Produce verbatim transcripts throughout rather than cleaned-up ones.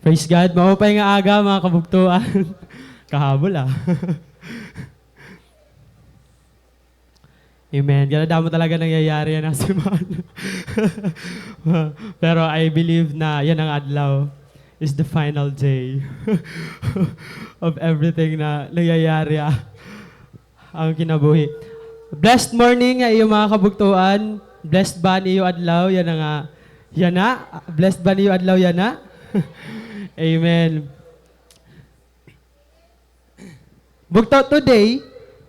Praise God. Maupay nga aga, mga kabugtoan. Kahabol, ah. Amen. Gana damo talaga nangyayari yana semana. Pero I believe na yana nga adlaw is the final day of everything na nangyayari, ah. An kinabuhi. Blessed morning ha iyo, mga kabugtoan. Blessed ba an iyo adlaw yana nga, yana? Blessed ba an iyo adlaw yana? Amen. Bugto, today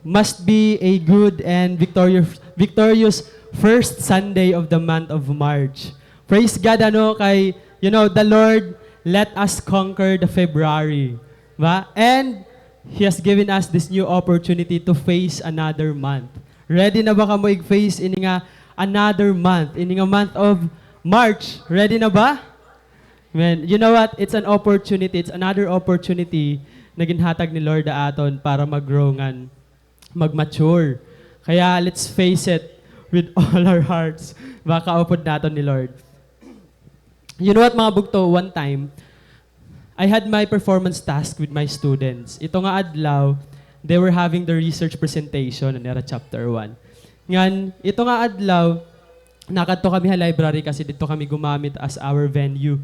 must be a good and victorious, victorious first Sunday of the month of March. Praise God, ano, kay, you know, the Lord let us conquer the February. Ba? And He has given us this new opportunity to face another month. Ready na ba kamo ig-face ini nga another month, ini nga month of March? Ready na ba? Amen. You know what? It's an opportunity. It's another opportunity na ginhatag ni Lord ha aton para mag-grow ngan mag-mature. Kaya let's face it with all our hearts. Makaupod naton ni Lord. You know what, mga bugto, one time, I had my performance task with my students. Ito nga adlaw, they were having their research presentation, ano, nira chapter one. Ngan, ito nga adlaw, nakadto kami ha library kasi didto kami gumamit as our venue.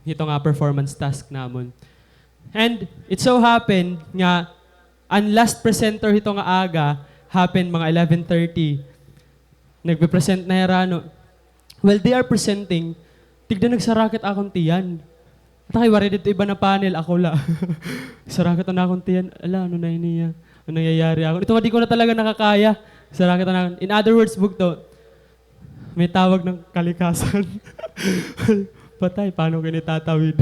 Ito nga performance task namon. And it so happened nga an last presenter hito nga aga happened mga eleven thirty. Nagpe-present na hira, no? While they are presenting, tigda nagsarakit akon tiyan. At kay waray didto iba na panel, ako la. Sarakit an akon tiyan. Ala, ano na ini, ah? Ano nangyayari ako? Ito nga, di ko na talaga nakakaya. Sarakit an akon. In other words, bugto, may tawag ng kalikasan. Patay, paano ko ini tatawid?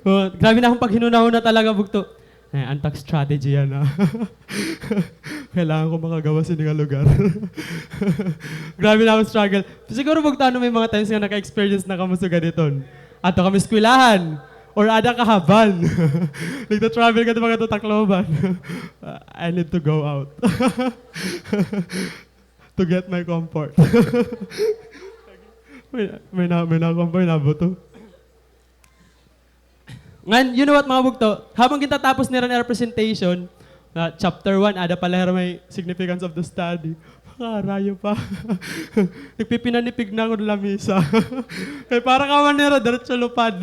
Oh, grabe na akong paghinunahuna talaga, bugto. Eh, antak strategy yana, ah. Kailangan ko makagawas ini nga lugar. Grabe na akong struggle. Siguro, bugto, ano, may mga times nga naka-experience na kamo sugad hiton. Adto kamo eskwelahan. Or ada ka ha van. Nagta-travel ka, di ba, ngadto Tacloban? I need to go out. To get my comfort. May, may na, may na-comfort, nabuto. Ngan, you know what, mga bugto? Habang gintatapos nira an ira presentation, na chapter one, ada pa la hira may significance of the study. Makarayo pa. Nagpipinanipig na ako lamisa. Kay para ka man nira, diretso lupad.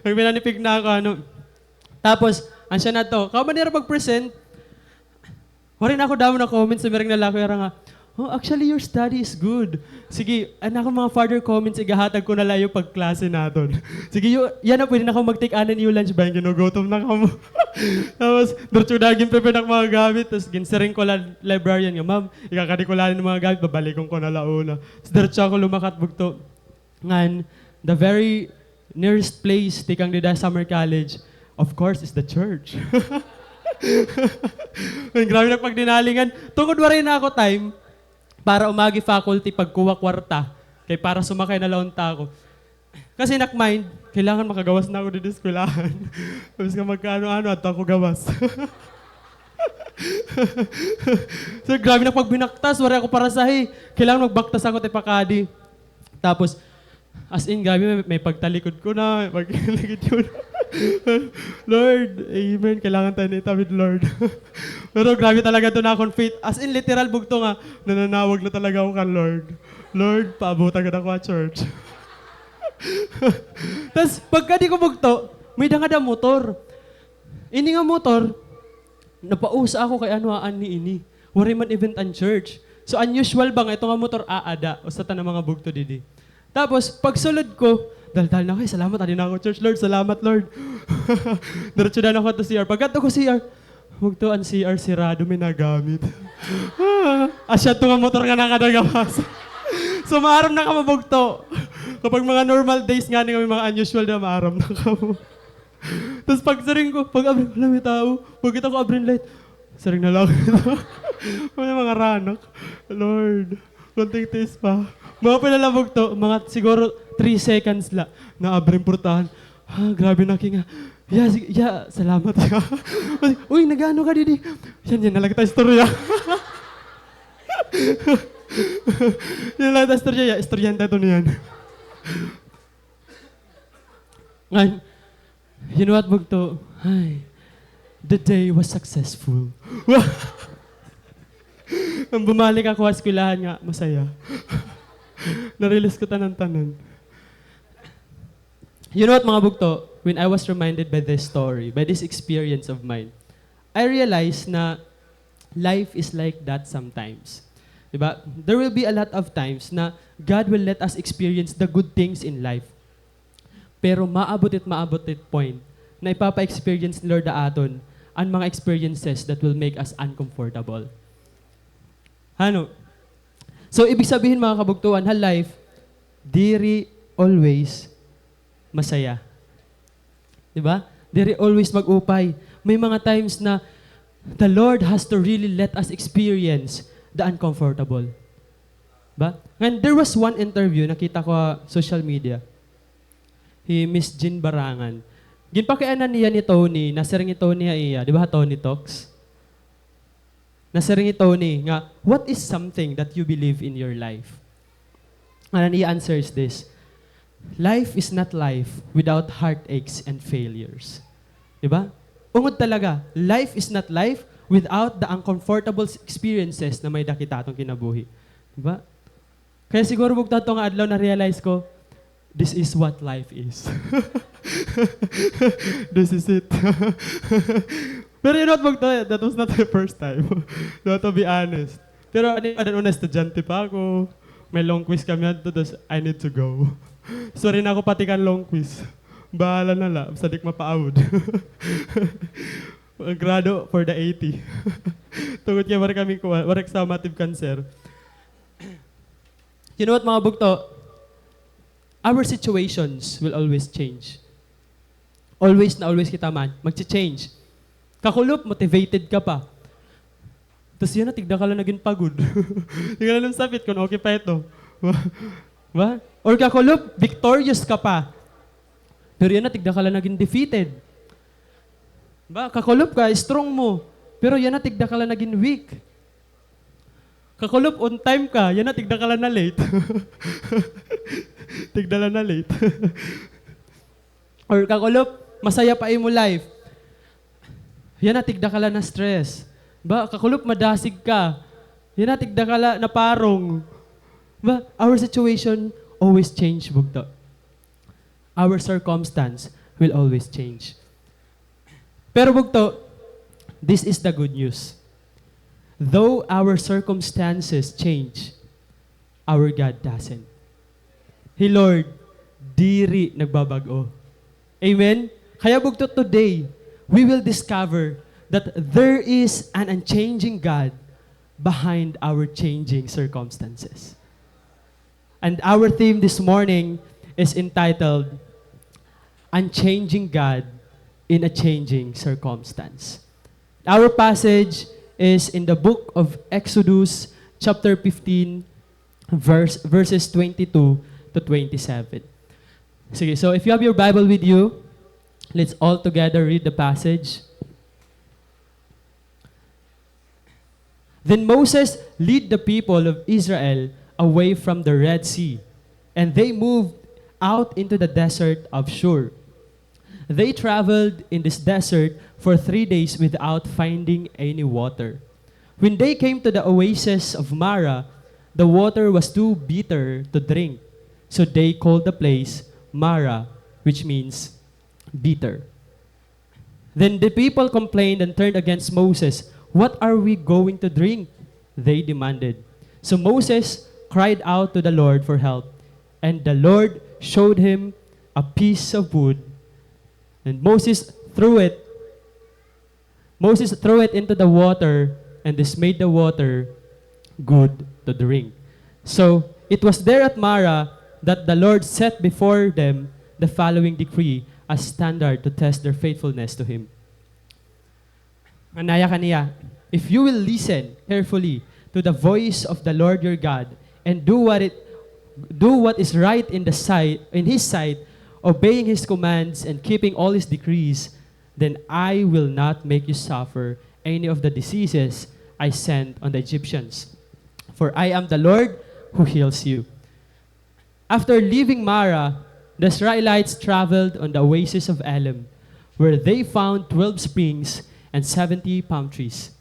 Nagpinanipig na ako, ano. Tapos, an siya na to, kahuman nira mag-present, waray na ako damo na comments, namiring na la ako, ira nga, "Oh, actually, your study is good." Sige, an akon mga further comments, igahatag ko na la iyo pagklase naton. Sige, iyo, yana, pwede na kamo mag-take an iyo lunch, bangin ginugutom na kamo. Tapos, diretso na, gin-prepare na ak mga gamit, tapos ginsiring ko la librarian nga, "Ma'am, ikakadi ko la an mga gamit, babalikon ko na la una." Tapos, diretso ako lumakat, bugto. Ngan, the very nearest place tikang dida Summer College, of course, is the church. Ngan, grabe na ak pagdinalingan. Tungod waray na ako time para umagi faculty pagkuha kwarta. Kay para sumakay na la unta ako. Kasi in ak mind, kailangan makagawas na ako didi eskwelahan. Tapos nga magkaano-ano, adto ako gawas. So, grabe na ak pagbinaktas, waray ako parasahe. Kailangan magbaktas ako tipakadi. Tapos, as in, grabe, may, may pagtalikod ko na, may pagtalikod ko na. Lord, amen. Kailangan tayo na itawid, Lord. Pero grabe talaga to na akong faith. As in, literal, bugto nga, nananawag na talaga ako kan Lord. Lord, paabutan ka na ako ha church. Tas, pagkadi ko bugto, may dangada motor. Ini nga motor, napausa ako kay ano, ani ini. Waray man event an church. So, unusual ba nga ito nga motor aada? Usa ta na mga bugto didi. Tapos, pagsulod ko, daldal na ako, "Ay, salamat, adi na ako church, Lord. Salamat, Lord." Diretso na ako to C R. Pagkadto ko C R, bugto an C R, sirado, may nagamit. Asya to nga motor nga nakadagawas. So, maaram na kamo bugto. Kapag mga normal days ngani nga may mga unusual na, maaram na kamo. Tas pagsiring ko, pag-abri, hala, may tao. Pagkita ko, abri an light. Siring na la ako. May mga ranak. Lord, konting tiis pa. Mga pinalabog to, mga siguro three seconds la. Naabri an portahan. Ah, grabe na kinga. Ya, sige, ya, salamat, ya. Uy, nag-ano ka didi? Yan, yan na la kita istorya. Yan na la kita istorya, ya. Istoryahan ta ito niyan. Ngan, you know what, bugto? Ay, the day was successful. Ngan bumalik ako ha eskwelahan nga masaya. Na-realize ko tanan-tanan. You know what, mga bugto? When I was reminded by this story, by this experience of mine, I realized na life is like that sometimes. Di ba? There will be a lot of times na God will let us experience the good things in life. Pero maabot it, maabot it point na ipapa-experience ni Lord ha aton an mga experiences that will make us uncomfortable. Ano? So, ibig sabihin, mga kabugtuan, ha life, diri always masaya. Di ba? Diri always mag-upay. May mga times na the Lord has to really let us experience the uncomfortable. Ba? And there was one interview nakita ko ha social media. Hi Miss Jean Barangan. Ginpakianan niya ni Tony, nasiring ni Tony ha iya, di ba, ha Tony Talks? Nasiring ni Tony nga, "What is something that you believe in your life?" And an iya answer is this, "Life is not life without heartaches and failures." Di ba? Ungod talaga, life is not life without the uncomfortable experiences na may-ada kita ha aton kinabuhi. Di ba? Kaya siguro bugto adto nga adlaw na-realize ko, this is what life is. This is it. Pero you know what, bugto, that was not the first time. No, to be honest. Pero ano, ano, una, estudyante pa ako. May long quiz kami adto, tas I need to go. Sorry na ako pati kan long quiz. Bahala na la, basta di ko mapaabot. Grado for the eighty. Tungod kay waray kami kuha, waray summative kan sir. You know what, mga bugto? Our situations will always change. Always na always kita man, magche-change. Kakulop, motivated ka pa. Tas yana, tigda ka la nagin pagod. Di ka la nasapit kon okay pa ito. Ba? Or kakulop, victorious ka pa. Pero yana, tigda ka la nagin defeated. Ba, kakulop ka, strong mo. Pero yana, tigda ka la nagin weak. Kakulop, on time ka. Yana, tigda ka la na-late. Tigda la na-late. Or kakulop, masaya pa imo life. Yana, tigda ka la na-stress. Ba, kakulop, madasig ka. Yana, tigda ka la naparong. Ba, our situation always change, bugto. Our circumstance will always change. Pero bugto, this is the good news. Though our circumstances change, our God doesn't. Hi Lord, diri nagbabag-o. Amen? Kaya bugto, today, we will discover that there is an unchanging God behind our changing circumstances. And our theme this morning is entitled, "Unchanging God in a Changing Circumstance." Our passage is in the book of Exodus, chapter fifteen, verse, verses twenty-two to twenty-seven. Sige, so if you have your Bible with you, let's all together read the passage. Then Moses led the people of Israel away from the Red Sea, and they moved out into the desert of Shur. They traveled in this desert for three days without finding any water. When they came to the oasis of Mara, the water was too bitter to drink, so they called the place Mara, which means bitter. Then the people complained and turned against Moses. "What are we going to drink?" they demanded. So Moses cried out to the Lord for help, and the Lord showed him a piece of wood, and Moses threw it. Moses threw it into the water, and this made the water good to drink. So it was there at Mara that the Lord set before them the following decree as standard to test their faithfulness to Him. Ngan nayakan niya, "If you will listen carefully to the voice of the Lord your God and do what it, do what is right in the sight, in His sight, obeying His commands and keeping all His decrees, then I will not make you suffer any of the diseases I sent on the Egyptians. For I am the Lord who heals you." After leaving Mara, The Israelites traveled on the oasis of Elim, where they found twelve springs and seventy palm trees.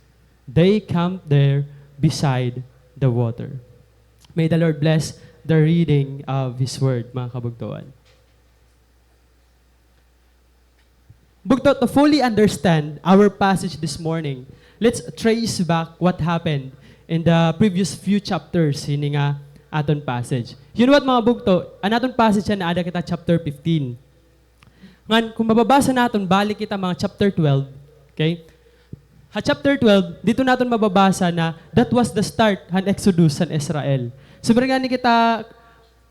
They camped there beside the water. May the Lord bless the reading of His Word, mga kabugtuan. Bugto, to fully understand our passage this morning, let's trace back what happened in the previous few chapters hini nga aton passage. You know what, mga bugto? An aton passage yana, aada kita chapter fifteen. Ngan, kung mababasa naton, balik kita mga chapter twelve, okay? Ha chapter twelve, didto naton mababasa na that was the start han Exodus han Israel. So, bari ngani kita,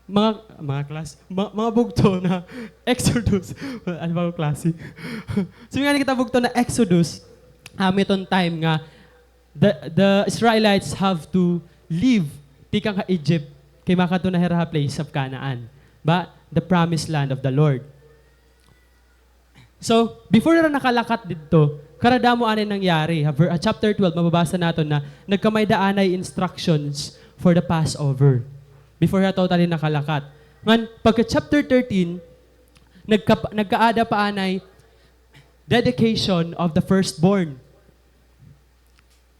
mga, mga klas-, ma-, mga bugto na Exodus. Ano ba ang klase? So, ngani kita bugto na Exodus, ah, may iton time nga the, the Israelites have to leave tikang ha Egypt kay makadto na hira ha place of Canaan. Ba? The promised land of the Lord. So, before hira nakalakat didto, karadamo anay nangyari. Ha ver-, ha chapter twelve, mababasa naton na nagkamay-ada anay instructions for the Passover before hira totally nakalakat. Ngan, pagka chapter thirteen, nagka-, nagkaada pa anay dedication of the firstborn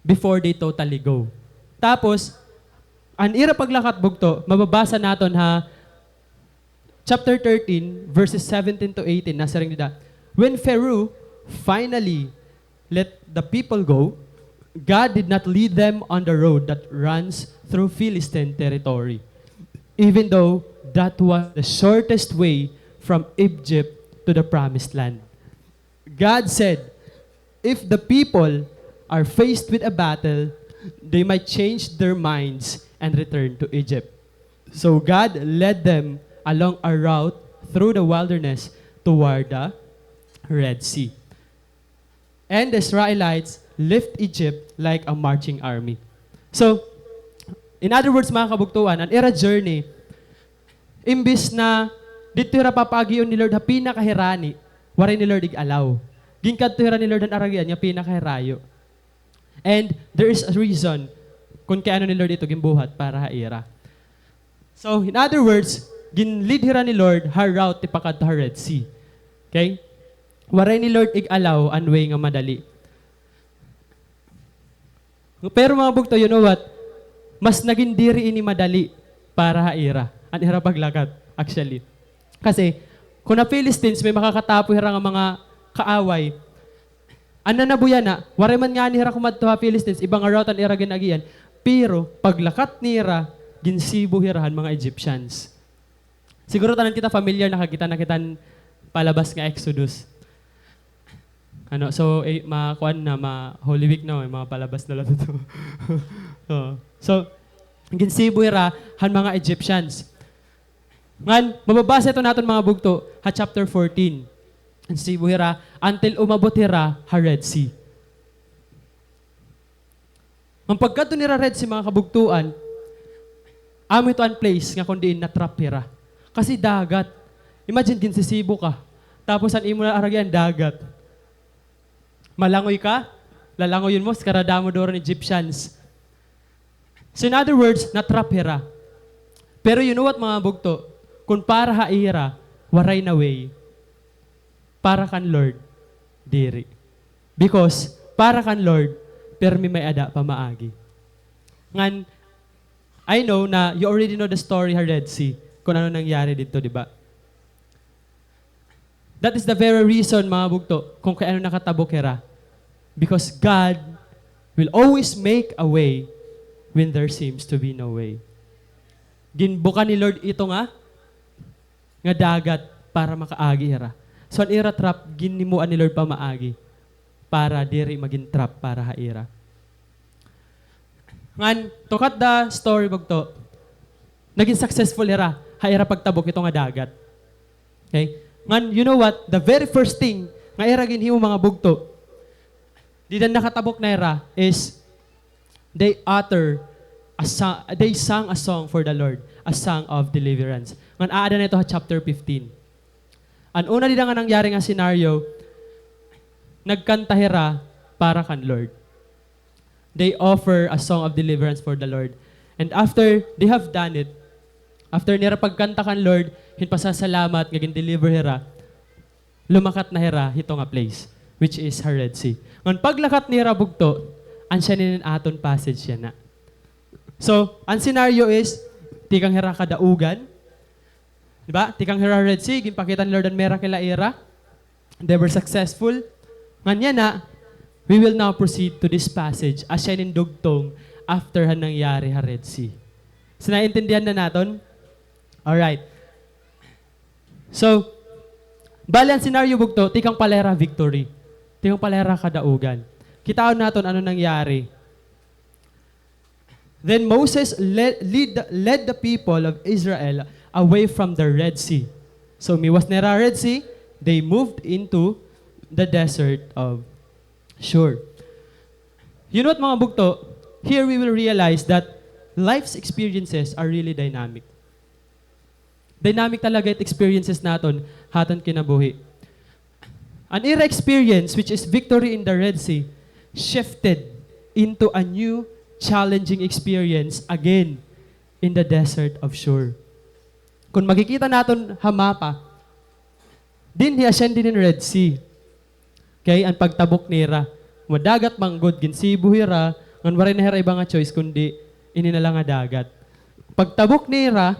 before they totally go. Tapos, an ira paglakat bugto, mababasa naton ha chapter thirteen, verses seventeen to eighteen, nasiring dida, "When Pharaoh finally let the people go, God did not lead them on the road that runs through Philistine territory, even though that was the shortest way from Egypt to the promised land." God said, "If the people are faced with a battle, they might change their minds and return to Egypt." So God led them along a route through the wilderness toward the Red Sea. And the Israelites left Egypt like a marching army. So, in other words, mga kabugtuan, an ira journey, imbis na didto hira papaagion ni Lord ha pinakahirani, waray ni Lord ig-allow. Ginkadto hira ni Lord han aragian nga pinakahirayo. And there is a reason kun kay ano ni Lord ito ginbuhat para ha ira. So, in other words, gin-lead hira ni Lord ha route tipakadto ha Red Sea. Okay? Waray ni Lord ig-allow an way nga madali. Pero mga bugto, you know what? Mas nagin diri ini madali para ha ira. An ira paglakat, actually. Kasi, kun ha Philistines, may makakatapo hira nga mga kaaway. An nanabuyan na, waray man ngani hira kumadto ha Philistines, iba nga route an ira gin-agian. Pero, paglakat nira, ginsibo hira han mga Egyptians. Siguro tanan kita familiar, nakakita na kita han palabas nga Exodus. Ano, so, eh, ma-, kuan na, ma-, Holy Week na, may mga palabas na la ito. Oo. So, ginsibo hira han mga Egyptians. Ngan, mababasa ito naton mga bugto, ha chapter fourteen. Ginsibo hira, until umabot hira ha Red Sea. An pagkadto nira Red Sea, mga kabugtuan, amo ito an place nga kon diin na-trap hira. Kasi dagat. Imagine, ginsisibo ka. Tapos an imo na aragian, dagat. Malangoy ka, lalangoyon mo, karadamo duro an Egyptians. So in other words, na-trap hira. Pero you know what, mga bugto? Kun para ha ira, waray na way. Para kan Lord, diri. Because para kan Lord, pirmi may-ada pamaagi. Ngan, I know na you already know the story ha Red Sea, kun ano nangyari didto, di ba? That is the very reason, mga bugto, kun kay ano nakatabok hira. Because God will always make a way when there seems to be no way. Ginbuka ni Lord ito nga nga dagat para makaagi hira. So, an ira trap, ginhimuan ni Lord pamaagi para diri magin trap para ha ira. Ngan, to cut the story, bugto, nagin successful hira ha ira pagtabok hito nga dagat. Okay? Ngan, you know what? The very first thing nga ira ginhimo, mga bugto, dida nakatabok na hira is they utter a sa-, they sang a song for the Lord, a song of deliverance. Ngan aada na ito ha chapter fifteen. An una dida nga nangyari nga scenario, nagkanta hira para kan Lord. They offer a song of deliverance for the Lord. And after they have done it, After nira pagkanta kan Lord, hin pasasalamat nga gin-deliver hira, lumakat na hira hito nga place, which is ha Red Sea. Ngan paglakat nira bugto, an siya inin aton passage yana. So, an scenario is, tikang hira kadaugan, di ba? Tikang hira Red Sea, ginpakita ni Lord an miracle ha ira. They were successful. Ngan yana, we will now proceed to this passage. Asya inin dugtong after han nangyari ha Red Sea. So, naintindihan na naton? Alright. So, bali an scenario bugto, tikang pa la hira victory. Tikang pa la hira kadaugan. Kitaon naton ano nangyari. Then Moses led, lead, led the people of Israel away from the Red Sea. So, umiwas na hira Red Sea, they moved into the desert of Shur. You know what, mga bugto? Here we will realize that life's experiences are really dynamic. Dynamic talaga it experiences naton ha aton kinabuhi. An ira experience, which is victory in the Red Sea, shifted into a new challenging experience again in the desert of Shur. Kon makikita naton ha mapa, dinhi asya dinhi an Red Sea. Kay an pagtabok nira, madagat man gud, ginsibo hira, ngan waray na hira iba nga choice kundi ini na la nga dagat. Pagtabok nira,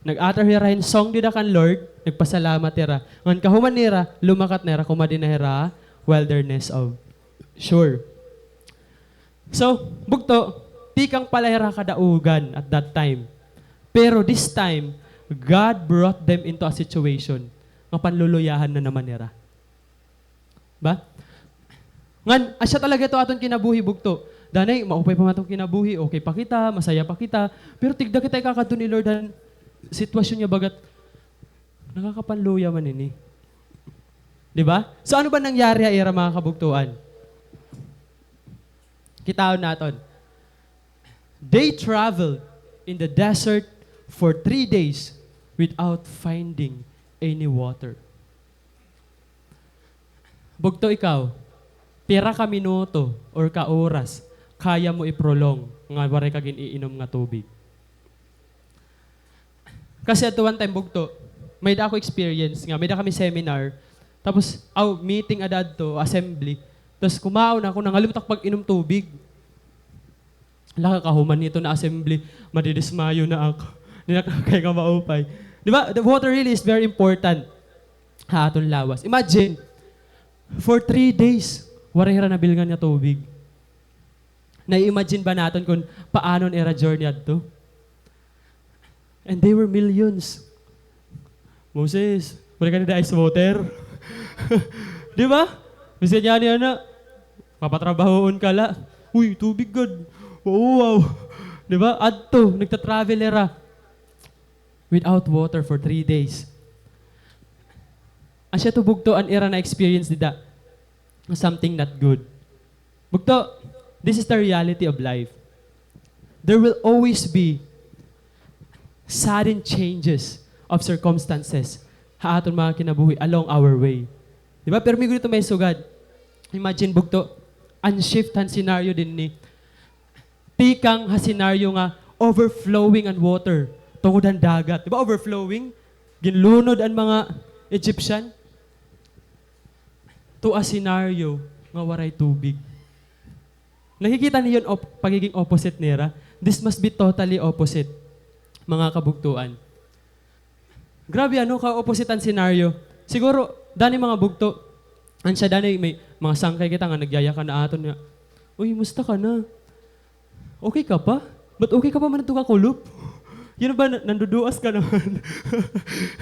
nag-utter hira hin song dida kan Lord, nagpasalamat hira. Ngan kahuman nira, lumakat na hira, kumadi na hira wilderness of Shur. So, bugto, tikang pa la hira kadaugan at that time. Pero this time, God brought them into a situation nga panluluyahan na naman nira. Ba? Ngan, asya talaga ito aton kinabuhi, bugto. Danay, maupay pa man aton kinabuhi, okay pa kita, masaya pa kita. Pero tigda kita ikakadto ni Lord han sitwasyon nga bagat nakakapanluya man ini. Di ba? So, ano ba nangyari ha ira, mga kabugtoan? Kitaon naton. They traveled in the desert for three days without finding any water. Bugto, ikaw, pira ka minuto or ka oras kaya mo i-prolong nga waray ka gin-iinom nga tubig? Kasi adto one time, bugto, may-ada ako experience nga, may-ada kami seminar, tapos, aw, meeting ada adto, assembly. Tapos kumaon ako, nangalimot ako pag-inom tubig. Hala, kakahuman hito na assembly, madidismayo na ako. Di na ako kaya nga maupay. Di ba? The water really is very important ha aton lawas. Imagine, for three days, waray hira nabilngan nga tubig. Nai-imagine ba naton kon paano an ira journey adto? And they were millions. Moses, waray ka na ice water. Di ba? Bisan niyan yana, papatrabahoon ka la. Uy, tubig gad. Mauwaw. Di ba? Adto, nagta-travel hira without water for three days. Asya to, bugto, an ira na-experience dida. Something not good. Bugto, this is the reality of life. There will always be sudden changes of circumstances ha aton mga kinabuhi along our way. Di ba? Pero may gud ito may sugad. Imagine, bugto, an shift han scenario dinhi. Tikang ha scenario nga overflowing an water tungod han dagat. Di ba, overflowing? Ginlunod an mga Egyptian to a scenario nga waray tubig. Nakikita niyo an op-, pagiging opposite nira? This must be totally opposite, mga kabugtoan. Grabe, ano, ka-opposite an scenario. Siguro, danay mga bugto, an siya danay may mga sangkay kita nga nagyayakan ha aton nga, "Uy, musta ka na? Okay ka pa? Ba't okay ka pa man adto kakulop?" Yana ba, na-, nanduduas ka naman?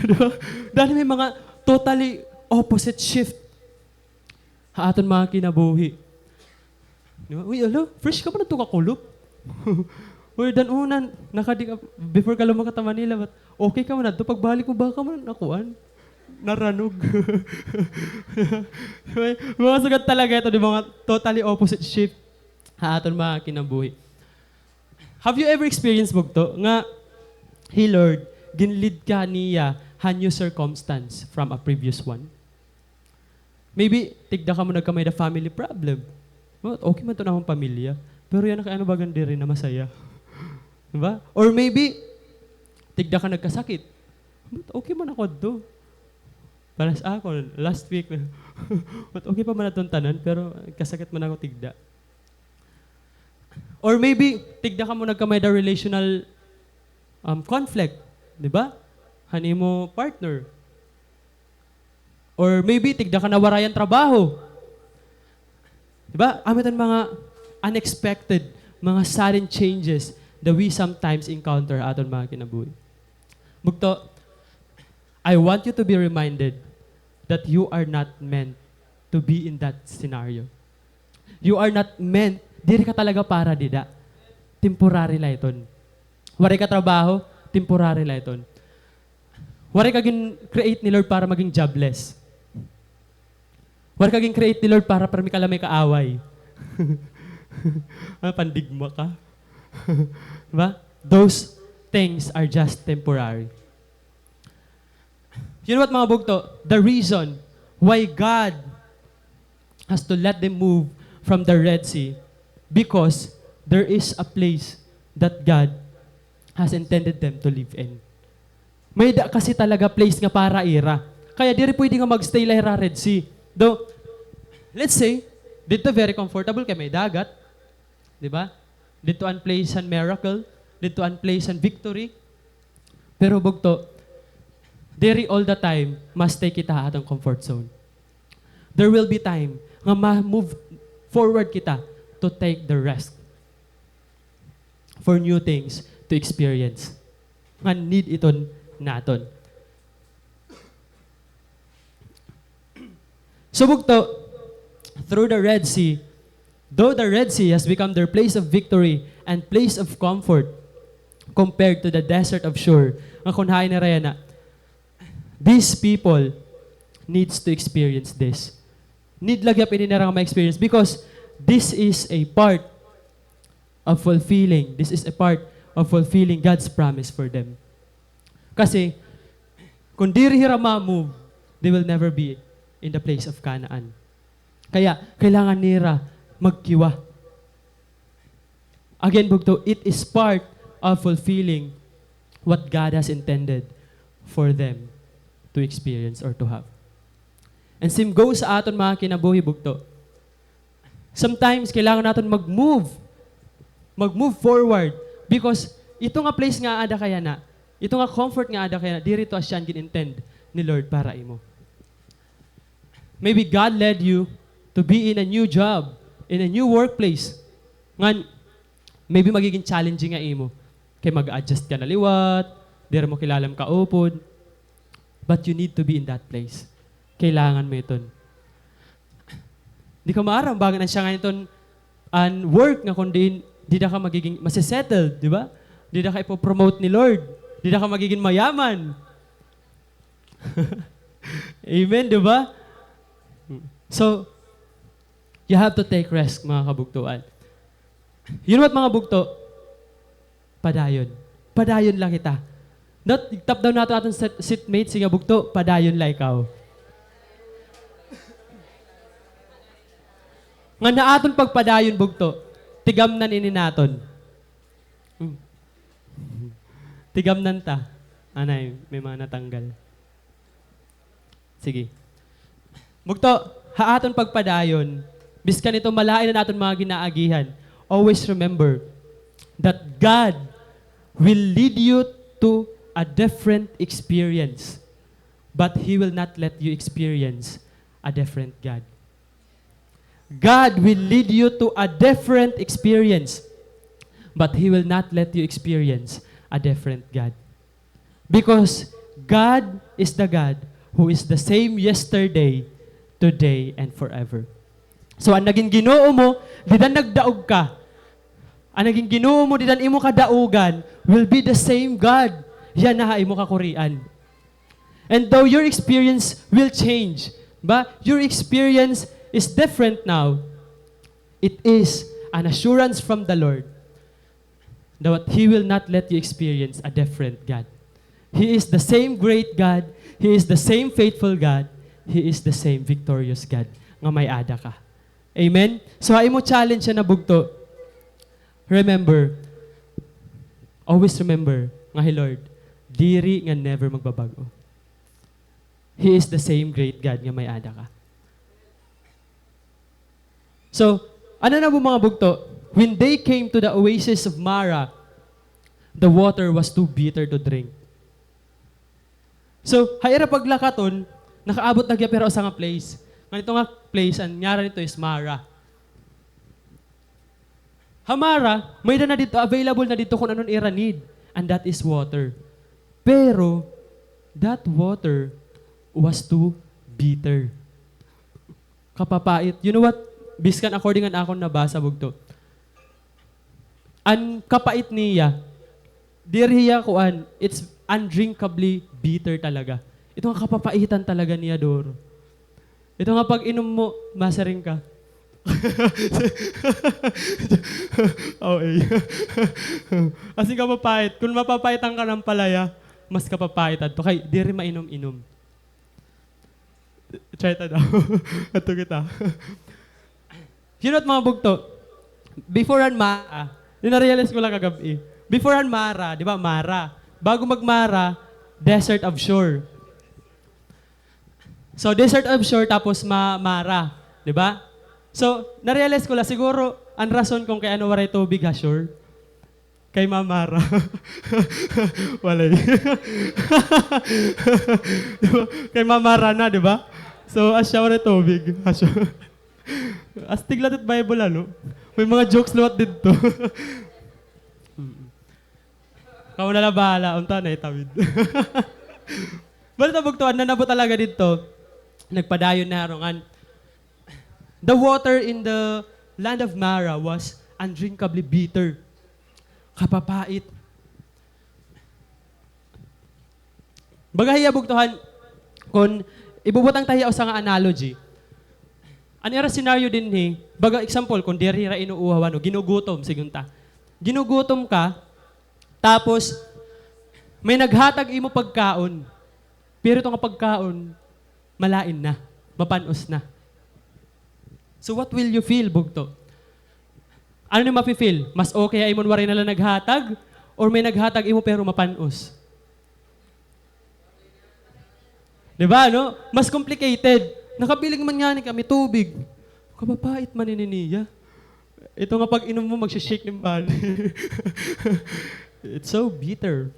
Di ba? Danay may mga totally opposite shift ha aton mga kinabuhi. Di ba? "Uy, hala, fresh ka pa man adto kakulop." Uy, dan-una, nakadi ka, before ka lumakat ha Manila, but okay ka man adto, pagbalik mo, baka man nakuan, naranog. May mga sugad talaga ito, di ba, mga totally opposite shift ha aton mga kinabuhi. Have you ever experienced, bugto, nga hi Lord, gin-lead ka niya ha new circumstance from a previous one? Maybe, tigda kamo nagkamay-ada family problem. Well, okay man to an amon pamilya. Pero yana kay ano bagan diri na masaya. Di ba? Or maybe, Tigda ka nagkasakit. But okay man ako adto. Para sa ako, last week, but okay pa man adton tanan, pero nagkasakit man ako tigda. Or maybe, tigda kamo nagkamay-ada relational, um, conflict, di ba? Han imo partner. Or maybe, tigda ka nawarayan trabaho. Di ba? Amo iton mga unexpected, mga sudden changes that we sometimes encounter ha aton mga kinabuhi. Bugto, I want you to be reminded that you are not meant to be in that scenario. You are not meant, diri ka talaga para dida. Temporary la iton. Waray ka trabaho, temporary la iton. Waray ka gin-create ni Lord para maging jobless. Waray ka gin-create ni Lord para permi ka la may kaaway. Ah, pandigma ka. Diba? Those things are just temporary. You know what, mga bugto? The reason why God has to let them move from the Red Sea, because there is a place that God has intended them to live in. May-ada kasi talaga place nga para ira. Kaya diri pwede nga mag-stay la hira Red Sea. Though, let's say, didto very comfortable kay may dagat. Di ba? Didto an place han miracle, didto an place han victory. Pero bugto, diri all the time ma-stay kita ha aton comfort zone. There will be time nga ma-move forward kita to take the risk for new things to experience. Nga need iton naton. So, bugto, through the Red Sea, though the Red Sea has become their place of victory and place of comfort compared to the desert of Shur, nga kon hain nira yana, these people needs to experience this. Need la gihap ini nira nga ma-experience because this is a part of fulfilling. This is a part of fulfilling God's promise for them. Kasi, kung diri hira ma-move, they will never be in the place of Canaan. Kaya, kailangan nira magkiwa. Again, bugto, it is part of fulfilling what God has intended for them to experience or to have. And same goes sa aton mga kinabuhi, bugto. Sometimes, kailangan naton mag-move. Mag-move forward. Because ito nga place nga aada ka yana, ito nga comfort nga aada ka yana, diri ito asya an gin-intend ni Lord para imo. Maybe God led you to be in a new job, in a new workplace. Ngan, maybe magiging challenging nga imo. Kay mag-adjust ka na liwat, diri mo kilala an kaupod. But you need to be in that place. Kailangan mo iton. Di ka maaram, bangin an siya nga iton, an work nga kon diin, dida ka magiging, masisettled, di ba? Dida ka ipopromote ni Lord. Dida ka magiging mayaman. Amen, di ba? So, you have to take risk, mga kabugtoan. You know what, mga bugto? Padayon. Padayon la kita. Not, tap daw naton aton set, seatmate, sige, bugto, padayon la ikaw. Ngan ha aton pagpadayon, bugto, tigamnan ini naton. Hmm. Tigamnan ta. Anay, may mga natanggal. Sige. Bugto, ha aton pagpadayon, biskan ito malain an aton mga ginaagihan, always remember that God will lead you to a different experience, but He will not let you experience a different God. God will lead you to a different experience, but He will not let you experience a different God. Because God is the God who is the same yesterday, today, and forever. So, an nagin Ginoo mo, dida nagdaog ka. An nagin Ginoo mo, dida an imo kadaogan, will be the same God. Yana ha imo kakurian. And though your experience will change, ba, your experience is different now, it is an assurance from the Lord that He will not let you experience a different God. He is the same great God. He is the same faithful God. He is the same victorious God nga may-ada ka. Amen? So, ha imo challenge yana, bugto, remember, always remember nga hi Lord, Diri nga never magbabag-o. He is the same great God nga may-ada ka. So, ano na po, mga bugto? When they came to the oasis of Mara, the water was too bitter to drink. So, ha ira paglakaton, nakaabot na gihap hira usa nga place. Ngan ito nga place, an ngaran nito is Mara. Ha Mara, may-ada na didto, available na didto kun ano an ira need, and that is water. Pero, that water was too bitter. Kapapait. You know what? Biskan according an akon nabasa, bugto. An kapait niya, diri hiya kuan, it's undrinkably bitter talaga. Ito nga kapapaitan talaga niya, duro. Ito nga pag-inom mo, masiring ka. O A. As in, kapapait. Kun mapapaitan ka ng palaya, mas kapapait adto. Kay, diri mainom-inom. Try ta daw. Adto kita. You know what, mga bugto? Before an Mara, ah, yun na-realize ko lang kagab-i. Before an Mara, di ba, Mara. Bago mag-Mara, Desert of Shur. So, Desert of Shur, tapos ma-, Mara. Di ba? So, na-realize ko lang, siguro, an rason kung kay ano waray tubig ha Shur, kay mamara. Walay. Di ba? Kay mamara na, di ba? So, asya waray tubig. Asya. Astig liwat it Bible, ano? May mga jokes liwat didto. Mm. Kamo na la bahala, unta na itawid. Basta bugto, an nanabo talaga didto, nagpadayon na harungan. The water in the land of Mara was undrinkably bitter. Kapapait. Baga hiya bugtohan, kun ibubutang ta hiya usa nga analogy, an ira scenario dinhi, baga example, kun diri hira inuuhaw, ano, ginugutom, sigon ta. Ginugutom ka, tapos may naghatag imo pagkaon, pero ito nga pagkaon, malain na, mapan-os na. So what will you feel, bugto? Ano an mafe-feel? Mas okay ha imo waray na la naghatag, or may naghatag imo pero mapan-os? Di ba, no? Mas complicated. Nakabiling man ngani kami tubig. Kapapait man ini niya. Ito nga pag-inom mo, magsi-shake nim bali. It's so bitter.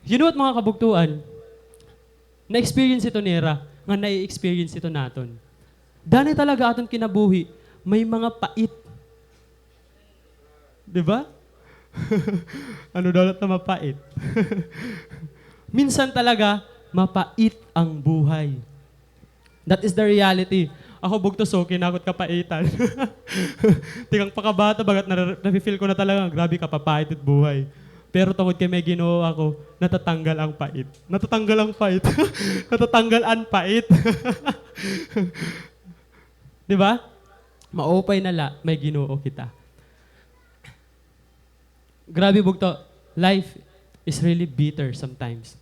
You know what, mga kabugtoan? Na-experience ito nira, nga nai-experience ito naton. Danay talaga aton kinabuhi, may mga pait. Di ba? Ano daw na mapait? Minsan talaga, mapait ang buhay. That is the reality. Ako, bugto, suki na ako it kapaitan. Tikang pakabata, bagat nare-, nafe-feel ko na talaga, grabe, kapapait it buhay. Pero tungod kay may Ginoo ako, natatanggal ang pait. Natatanggal ang pait. Natatanggal an pait. Di ba? Maupay na la, may Ginoo kita. Grabe, bugto. Life is really bitter sometimes.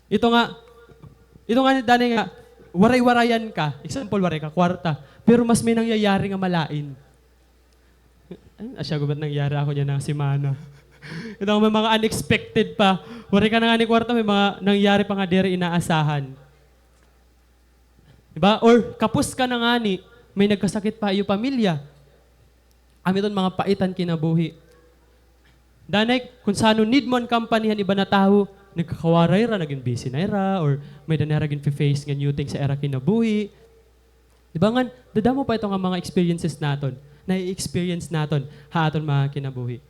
Ito nga, ito nga, danay nga, waray-warayan ka. Example, waray ka kwarta. Pero mas may nangyayari nga malain. Ay, asya gud it nangyari ako niyan nga semana. Ito nga, may mga unexpected pa. Waray ka na ngani kwarta, may mga nangyari pa nga diri inaasahan. Di ba? Or kapos ka na ngani, may nagkasakit pa ha iyo pamilya. Amo iton mga pait han kinabuhi. Danay, kun san-o need mo an company han iba na tawo, nagkakawaray hira, nagin busy na hira, or may-ada na hira ginfe-face nga new things ha ira kinabuhi. Di ba ngan, dadamo pa ito nga mga experiences naton, nai-experience naton ha aton mga kinabuhi.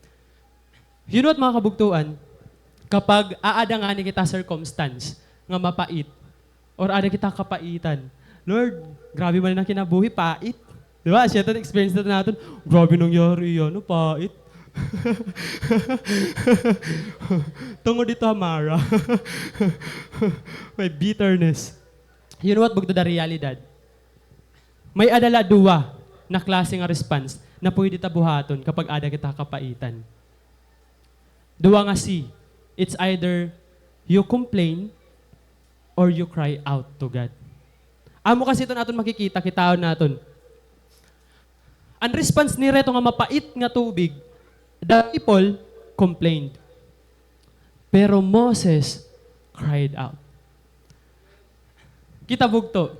You know what, mga kabugtoan? Kapag aada ngani kita circumstance nga mapait, or aada kita kapaitan, Lord, grabe man an kinabuhi, pait. Di ba? Asya it experience naton naton, grabe nangyari iya, no, pait. Tungod ito ha Mara. May bitterness. You know what, bugto, the realidad? May-ada la duwa na klase nga response na pwede ta buhaton kapag aada kita kapaitan. Duwa nga C. It's either you complain or you cry out to God. Amo kasi iton aton makikita, kitaon naton. An response nira ito nga mapait nga tubig, the people complained. Pero Moses cried out. Kita bugto,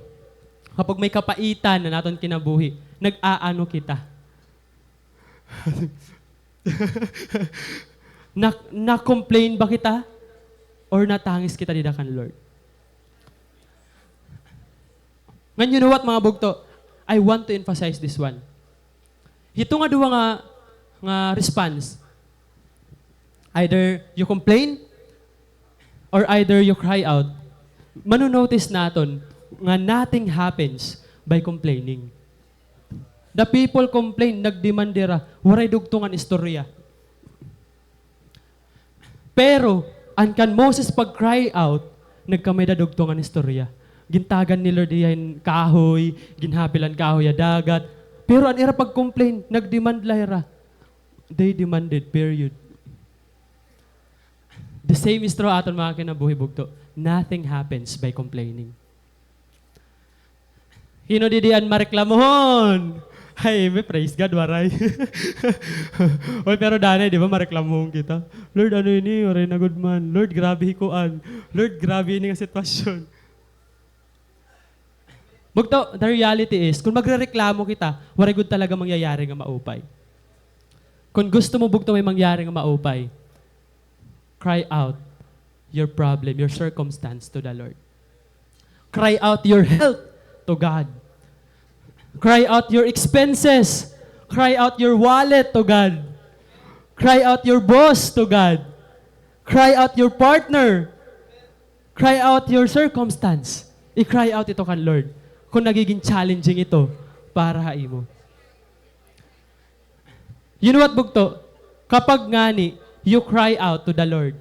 kapag may kapaitan an aton kinabuhi, nag-aano kita? Na, na-complain ba kita? Or natangis kita dida kan Lord? Ngan, you know what, mga bugto? I want to emphasize this one. Hito nga duha nga, nga response, either you complain or either you cry out, mano-notice naton nga nothing happens by complaining. The people complain, nag-demand hira, waray dugtong an istorya. Pero an kan Moses pag-cry out, nagkamay-ada dugtong an istorya. Gintagan ni Lord hiya hin kahoy, ginhapil an kahoy ha dagat. Pero an ira pag-complain, nag-demand la hira. They demanded, period. The same is true aton mga kinabuhi, bugto. Nothing happens by complaining. Hin-o didi an mareklamohon? Ay, may praise God, waray. Oy, pero danay, di ba, mareklamohon kita. Lord, ano ini? Waray na gud man. Lord, grabe hi kuan. Lord, grabe ini nga sitwasyon. Bugto, the reality is, kon magrereklamo kita, waray gud talaga mangyayari nga maupay. Kon gusto mo, bugto, may mangyari nga maupay, cry out your problem, your circumstance to the Lord. Cry out your health to God. Cry out your expenses. Cry out your wallet to God. Cry out your boss to God. Cry out your partner. Cry out your circumstance. I-cry out ito kan Lord kung nagiging challenging ito para ha imo. You know what, bugto? Kapag ngani, you cry out to the Lord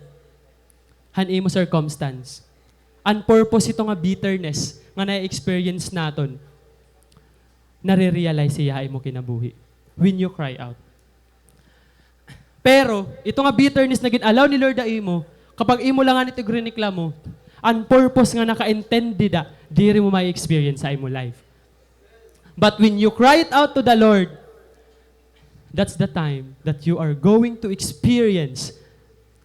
han imo circumstance, an purpose hito nga bitterness nga na-experience naton, nare-realize hiya ha imo kinabuhi when you cry out. Pero ito nga bitterness na gin-allow ni Lord ha imo, kapag imo la ngani ito ginireklamo, an purpose nga naka-intend dida, diri mo ma-experience ha imo life. But when you cry it out to the Lord, that's the time that you are going to experience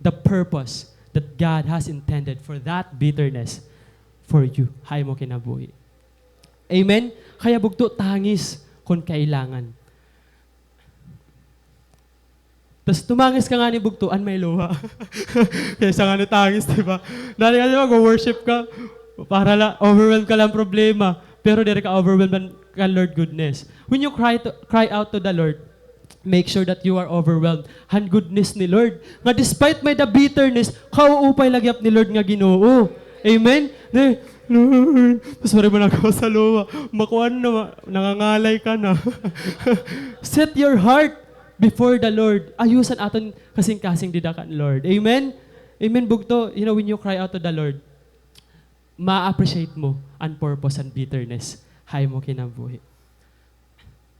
the purpose that God has intended for that bitterness for you ha imo kinabuhi. Amen? Kaya bugto, tangis kon kailangan. Tas tumangis ka ngani bugto, an may luha. Kaysa ngani tangis, di ba? Dati kasi mag-worship ka, para la, overwhelmed ka la han problema. Pero diri ka overwhelmed han, kan Lord goodness. When you cry to, cry out to the Lord, make sure that you are overwhelmed han goodness ni Lord. Nga despite may-ada bitterness, kauupay la gihap ni Lord nga Ginoo. Amen? Di, Lord, sorry man ako sa luha. Makuan na, ma-, nangangalay ka na. Set your heart before the Lord. Ayusan aton kasingkasing dida kan Lord. Amen? Amen, bugto. You know, when you cry out to the Lord, ma-appreciate mo an purpose han bitterness ha imo kinabuhi.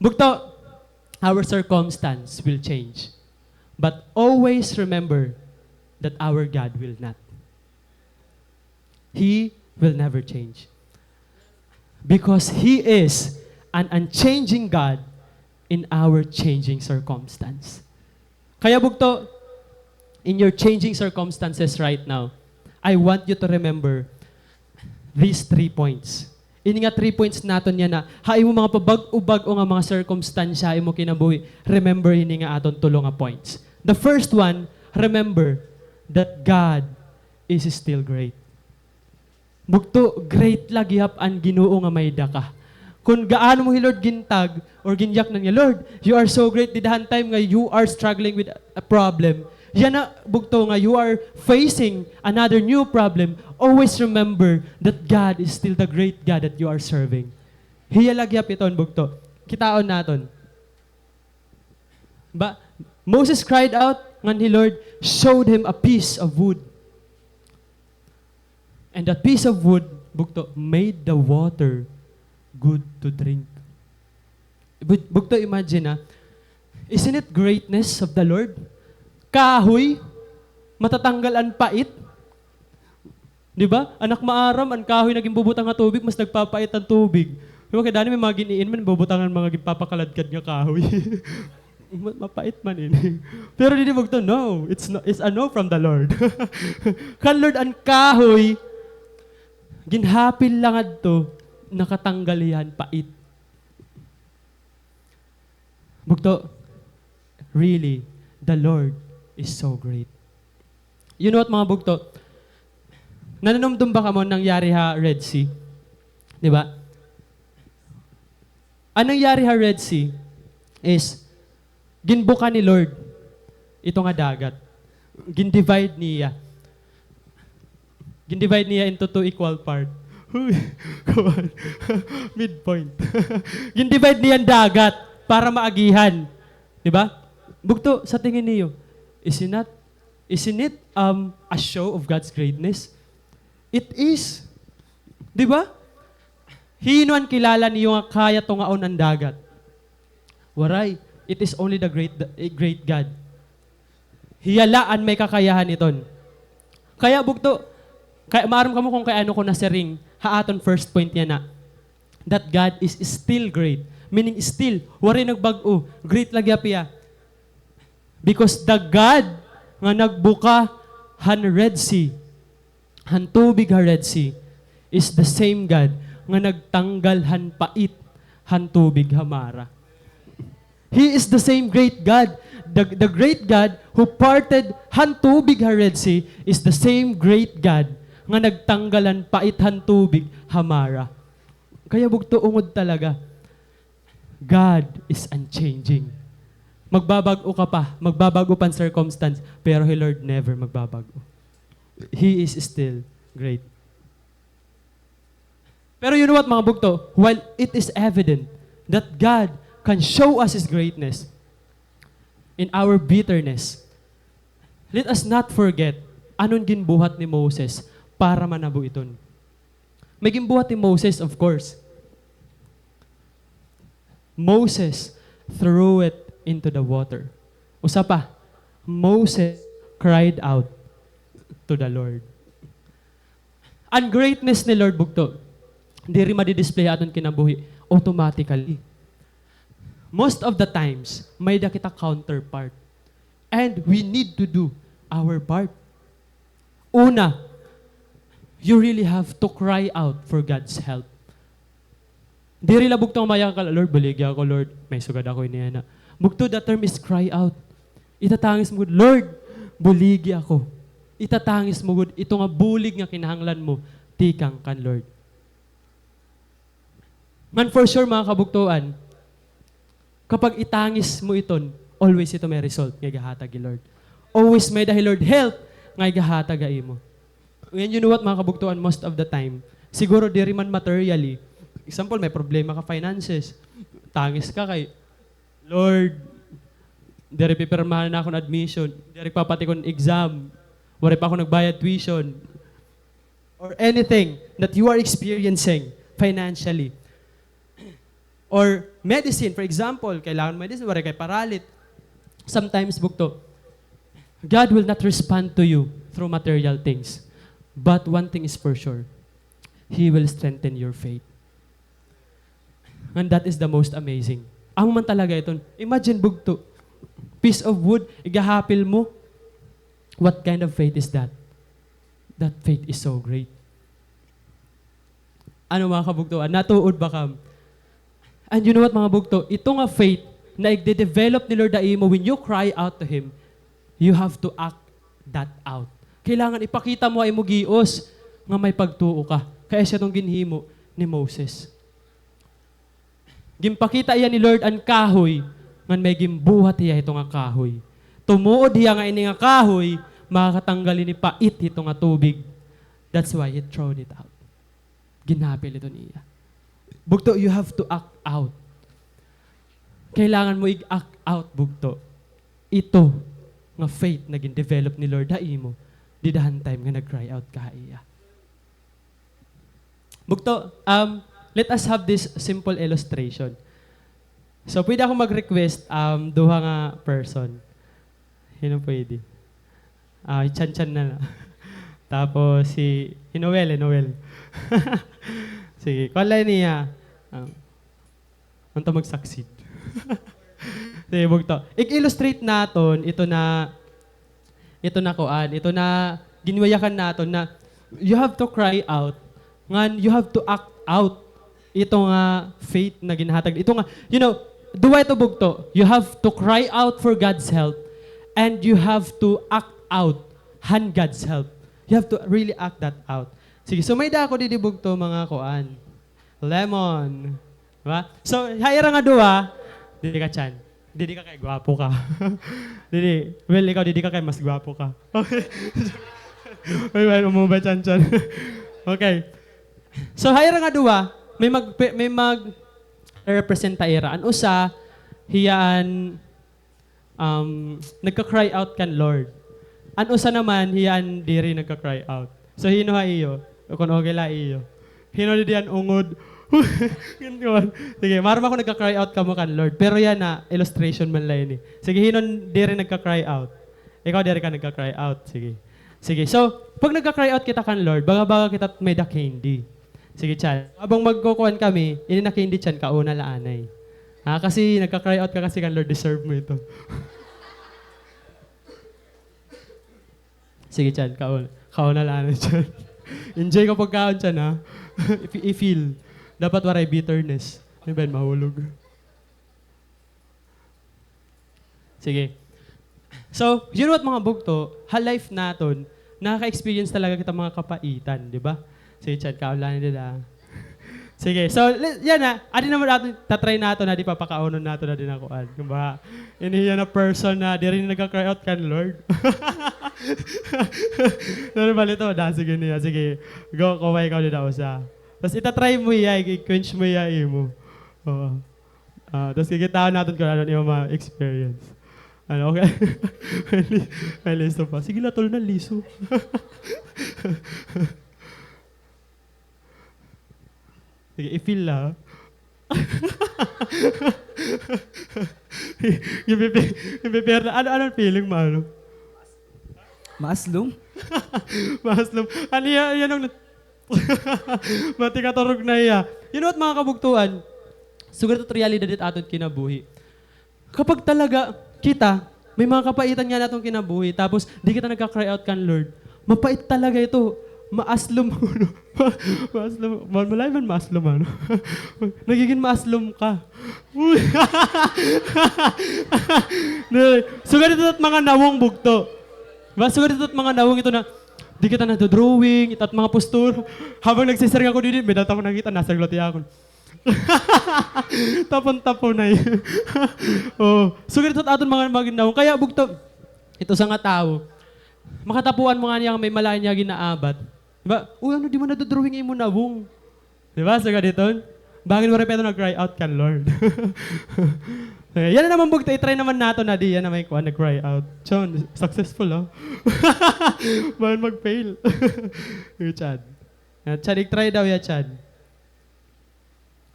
Bugto, our circumstance will change. But always remember that our God will not. He will never change. Because He is an unchanging God in our changing circumstance. Kaya bugto, in your changing circumstances right now, I want you to remember these three points. Ini nga three points naton yana, ha imo mga pabag-o-bag-o nga mga sirkumstansya ha imo kinabuhi, remember ini nga aton tulo nga points. The first one, remember that God is still great. Bugto, great la gihap an Ginoo nga may-ada ka. Kon gaano mo hi Lord gintag or ginyaknan nga, "Lord, you are so great," dida han time nga you are struggling with a problem. Yana, bugto, nga you are facing another new problem, always remember that God is still the great God that you are serving. Hiya la gihap iton, bugto. Kitaon naton. Ba, Moses cried out, ngan hi Lord showed him a piece of wood. And that piece of wood, bugto, made the water good to drink. Bug-, bugto, imagine, ah. Isn't it greatness of the Lord? Kahoy, matatanggal an pait. Di ba? Anak maaram, an kahoy na ginbubutang ha tubig, mas nagpapait an tubig. Di ba, kay dani may mga gin-iin man, bubutangan mga ginpapakaladkad nga kahoy. Ma-, mapait man ini. Pero didi bugto, no. It's no, it's a no from the Lord. Kan Lord an kahoy, ginhapil la ngadto, nakatanggal hiya han pait. Bugto, really, the Lord is so great. You know what, mga bugto? Nanunumdom ba kamo nangyari ha Red Sea? Di ba? An nangyari ha Red Sea is, ginbuka ni Lord ito nga dagat. Gin-divide niya. Gin-divide niya into two equal part. Huy, kuwan. Midpoint. Gin-divide niya an dagat para maagihan. Di ba? Bugto, sa tingin niyo, is it not, isn't it, um, a show of God's greatness? It is. Di ba? Hin-o an kilala niyo nga kaya tungaon an dagat? Waray. It is only the great, the great God. Hiya la an may kakayahan iton. Kaya bugto, kay, maaram kamo kon kay ano ko nasiring ha aton first point yana, that God is still great. Meaning still, waray nagbag-o. Great la gihap hiya. Because the God nga nagbuka han Red Sea, han tubig ha Red Sea, is the same God nga nagtanggal han pait han tubig ha Mara. He is the same great God. The, the great God who parted han tubig ha Red Sea is the same great God nga nagtanggal han pait han tubig ha Mara. Kaya bugto, ungod talaga. God is unchanging. Magbabag-o ka pa, magbabag-o pa an circumstance, pero hi Lord never magbabag-o. He is still great. Pero you know what, mga bugto? While it is evident that God can show us His greatness in our bitterness, let us not forget ano an ginbuhat ni Moses para manabo iton. May ginbuhat ni Moses, of course. Moses threw it into the water. Usa pa, Moses cried out to the Lord. An greatness ni Lord, bugto, diri madi-display ha aton kinabuhi automatically. Most of the times, may-ada kita counterpart. And we need to do our part. Una, you really have to cry out for God's help. Diri la bugto nga mayakan ka, "Lord, buligi ako, Lord. May sugad ako ini yana." Bugto, the term is cry out. Itatangis mo gud, "Lord, buligi ako." Itatangis mo gud ito nga bulig nga kinahanglan mo tikang kan Lord. Ngan for sure, mga kabugtoan, kapag itangis mo iton, always ito may result nga igahatag hi Lord. Always may-ada hi Lord help nga igahatag ha imo. And you know what, mga kabugtoan, most of the time, siguro diri man materially. Example, may problema ka finances. Tangis ka kay, "Lord, diri pipirmahan an akon admission, diri papati kon exam, waray pa ako nagbayad tuition." Or anything that you are experiencing financially. Or medicine, for example, kailangan medicine, waray kay paralit. Sometimes, bugto, God will not respond to you through material things. But one thing is for sure, He will strengthen your faith. And that is the most amazing. Amo man talaga iton. Imagine, bugto, piece of wood, igahapil mo. What kind of faith is that? That faith is so great. Ano, mga kabugtoan? Natuod ba kam? And you know what, mga bugto? Ito nga faith na igde-develop ni Lord ha imo, when you cry out to Him, you have to act that out. Kailangan ipakita mo ha imo gios nga may pagtuo ka. Kay asya iton ginhimo ni Moses. Ginpakita hiya ni Lord an kahoy, ngan may ginbuhat hiya hito nga kahoy. Tumuod hiya nga ini nga kahoy makakatanggal hini pait hito nga tubig. That's why he thrown it out. Ginhapil ito niya. Bugto, you have to act out. Kailangan mo ig-act out, bugto. Ito nga faith na gin-develop ni Lord ha imo, dida han time nga nag-cry out ka ha iya. Bugto, um, let us have this simple illustration. So, pwede ako mag-request, um, duha nga person. Hin-o pwede? Ah, hi Chan Chan na la. Tapos si, hi Noel, hi Noel. Sige, kuan la niya. Um, unta mag-succeed. Sige, bugto. Ig-illustrate naton ito na, ito na kuan, ito na ginwayakan naton na you have to cry out, ngan you have to act out ito nga faith na ginhatag. Ito nga, you know, duwa ito bugto. You have to cry out for God's help, and you have to act out han God's help. You have to really act that out. Sige, so may-ada ako didi bugto, mga kuan. Lemon. Diba? So, ha ira nga duwa, didi ka, Chan. Didi ka kay gwapo ka. Didi, well, ikaw, didi ka kay mas gwapo ka. Okay. Uy, well, umo ba, Chan, Chan? Okay. So, ha ira nga duwa, may mag-, may mag-represent ha ira. An usa, hiya an um, nagka-cry out kan Lord. An usa naman, hiya an diri nagka-cry out. So, hin-o ha iyo? O kon okay la ha iyo. Hin-o didi an ungod? Sige, maaram ako nagka-cry out kamo kan Lord. Pero yana, illustration man la ini. Sige, hin-o diri nagka-cry out? Ikaw diri ka nagka-cry out. Sige. Sige, so, pag nagka-cry out kita kan Lord, baga-baga kita may-ada candy. Sige, Chan. Habang magkukuan kami, ini na candy, Chan, kauna la anay. Ha, kasi nagka-cry out ka kasi kan Lord, deserve mo ito. Sige, Chan, kauna. Kauna la anay, Chan. Enjoy ka pagkaon, Chan, ha? I-, i-feel. Dapat waray bitterness. Di ba, mahulog. Sige. So, you know what, mga bugto, ha life naton, nakaka-experience talaga kita mga kapaitan, di ba? Sige, Chan, kaon la anay dida. Sige, so, li-, yana, adi naman aton, ta-try naton na di papakaonon naton na di na kuan. Kumbaga, ini yana person na diri na nagka-cry out kan Lord. Pero bali to, da, sige niya, sige. Go, kuha ikaw dida usa. Tas ita-try mo iya, i-quench mo iya imo. Oo. Ah, tas kikitaon naton kon ano an imo ma-experience. Ano, okay? May li-, may liso pa. Sige la, tol, na liso. Sige, i-feel la. Yung pipi-, yung pipi-, ano, ano an feeling mo, ano? Maaslom? Maaslom. Ano yan, yan ang Matikaturog na hiya. You know what, mga kabugtoan? Sugad ito realidad it aton kinabuhi. Kapag talaga kita, may mga kapaitan nga naton kinabuhi, tapos di kita nagka-cry out kan Lord, mapait talaga ito. Maaslom. Ma-, maaslom. Ma-, malain man maaslom, ano? Nagiging maaslom ka. Di, sugad ito it mga nawong bugto. Diba? Sugad ito it mga nawong ito na, di kita nadodrawing, it at mga postura. Habang nagsisiring ako didi, may data ko nakita, nasa glot iya akon. Tapon-tapon na yun. Oo. Sugad ito it aton mga, mga nawong. Kaya bugto, ito sa nga tawo, makatapuan mo nga niya may malain niya ginaabat. Diba? Uy, ano, di man nadodrawing imo nawong? Di ba? Sugad iton, bangin waray pa ito nag-cry out kan Lord. Eh, yana naman bugto, i-try naman naton na di yana may kuan nag-cry out. Chon, successful, oh. Bangin mag-fail. Yung Chad. Ah, Chad, i-try daw ya, Chad.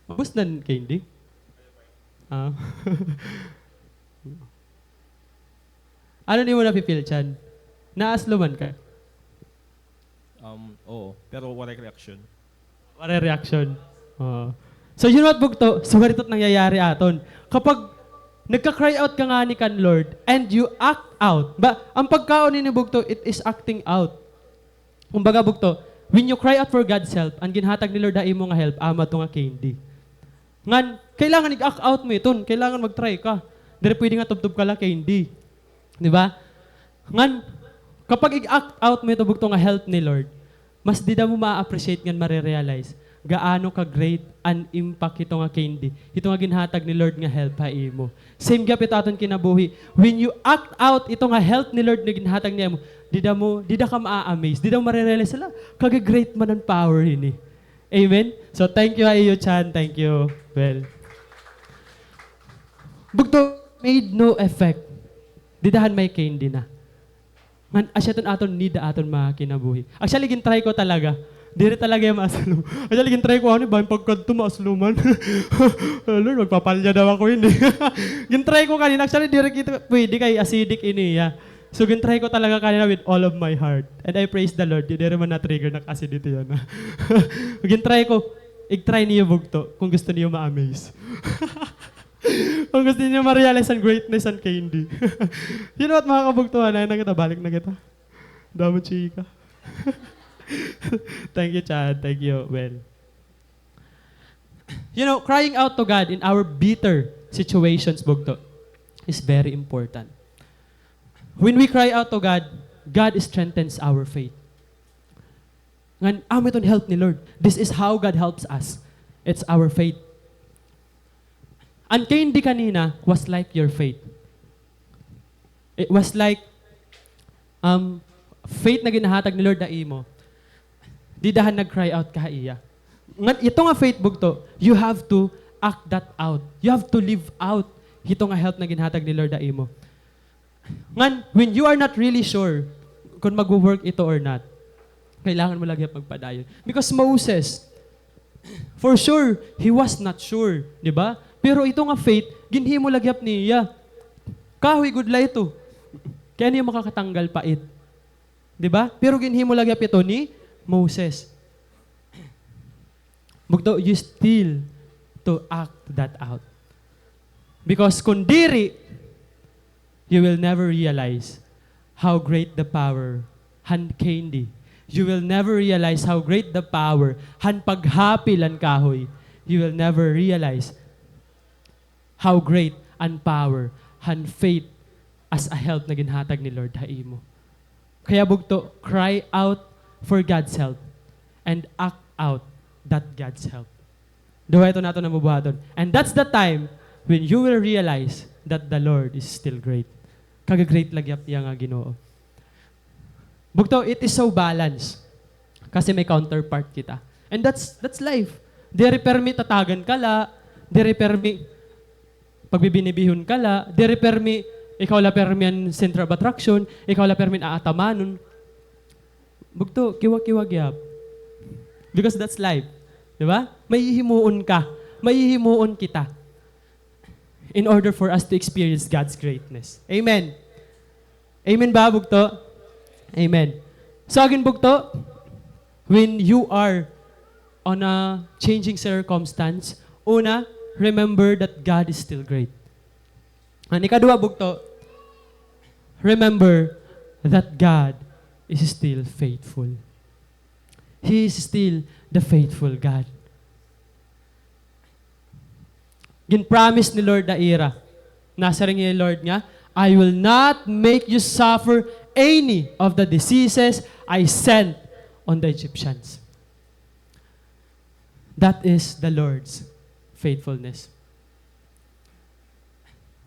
Ubos na an candy? Ah. Ano nimo nafi-feel, Chan? Naasloman ka? Um, oo, pero waray reaksyon. Waray reaksyon. Oo. So, you know what, bugto? Sugad ito it nangyayari aton. Kapag nagka-cry out ka ngani kan Lord and you act out, ba, an pagkaon hini, bugto, it is acting out. Kumbaga, bugto, when you cry out for God's help, an ginhatag ni Lord ha imo nga help, amo ito nga candy. Ngan, kailangan ig-act out mo iton. Kailangan mag-try ka. Diri pwede nga tubtob ka la candy. Di ba? Ngan, kapag ig-act out mo ito bugto nga help ni Lord, mas dida mo ma-appreciate ngan mare-realize gaano ka-great an impact hito nga candy, hito nga ginhatag ni Lord nga help ha imo. Same gihap ito aton kinabuhi. When you act out ito nga help ni Lord nga ginhatag niya imo, dida mo, dida ka ma-amaze, dida mo mare-realize, "Hala, kagi-great man an power hini." Amen? So, thank you ha iyo, Chan. Thank you. Well, bugto, made no effect. Dida han may candy na. Ngan, asya iton aton need ha aton mga kinabuhi. Actually, gin-try ko talaga. Diri talaga iya maaslom. Actually, gin-try ko, ano, bangin pagkadto, maasloman. Lord, magpapalya daw ako ini. Gin-try ko kanina. Actually, diri kita pwede kay acidic ini iya. So, gin-try ko talaga kanina with all of my heart. And I praise the Lord. Di, diri man na-trigger nak acidity yana. Gin-try ko. Ig-try niyo bugto kung gusto niyo ma-amaze. Kung gusto niyo ma-realize an greatness an candy. You know what, mga kabugtuan, ay na kita, balik na kita. Damo chika. Thank you, Chad. Thank you, Well. You know, crying out to God in our bitter situations, bugto, is very important. When we cry out to God, God strengthens our faith. Ngan, amo iton help ni Lord. This is how God helps us. It's our faith. An candy kanina was like your faith. It was like, um, faith na ginhatag ni Lord ha imo. Dida han nag-cry out ka ha iya. Ngan ito nga faith, bugto, you have to act that out. You have to live out ito nga help na ginhatag ni Lord ha imo. Ngan, when you are not really sure kon magwo-work ito or not, kailangan mo la gihap magpadayon. Because Moses, for sure, he was not sure, di ba? Pero ito nga faith, ginhimo la gihap niya. Kahoy gud la ito. Kay ano iya makakatanggal pait? Di ba? Pero ginhimo la gihap ito ni Moses. Bugto, you still to act that out. Because kon diri, you will never realize how great the power han candy. You will never realize how great the power han paghapil han kahoy. You will never realize how great an power han faith as a help na ginhatag ni Lord ha imo. Kaya bugto, cry out for God's help and act out that God's help. Duha ito naton nga bubuhaton. And that's the time when you will realize that the Lord is still great. Kaga-great la gihap niya nga Ginoo. Bugto, it is so balanced. Kasi may counterpart kita. And that's, that's life. Diri permi tatagan ka la, diri permi pagbibinibihon ka la, diri permi, ikaw la permi an center of attraction, ikaw la permi an aatamanon. Bugto, kiwa-kiwa gihap. Because that's life. Di ba? May hihimuon ka. May hihimuon kita. In order for us to experience God's greatness. Amen. Amen ba, bugto? Amen. So again, bugto, when you are on a changing circumstance, una, remember that God is still great. An ikaduha, bugto, remember that God is still faithful. He is still the faithful God. Gin-promise ni Lord ha ira. Nasiring ni Lord nga, "I will not make you suffer any of the diseases I sent on the Egyptians." That is the Lord's faithfulness.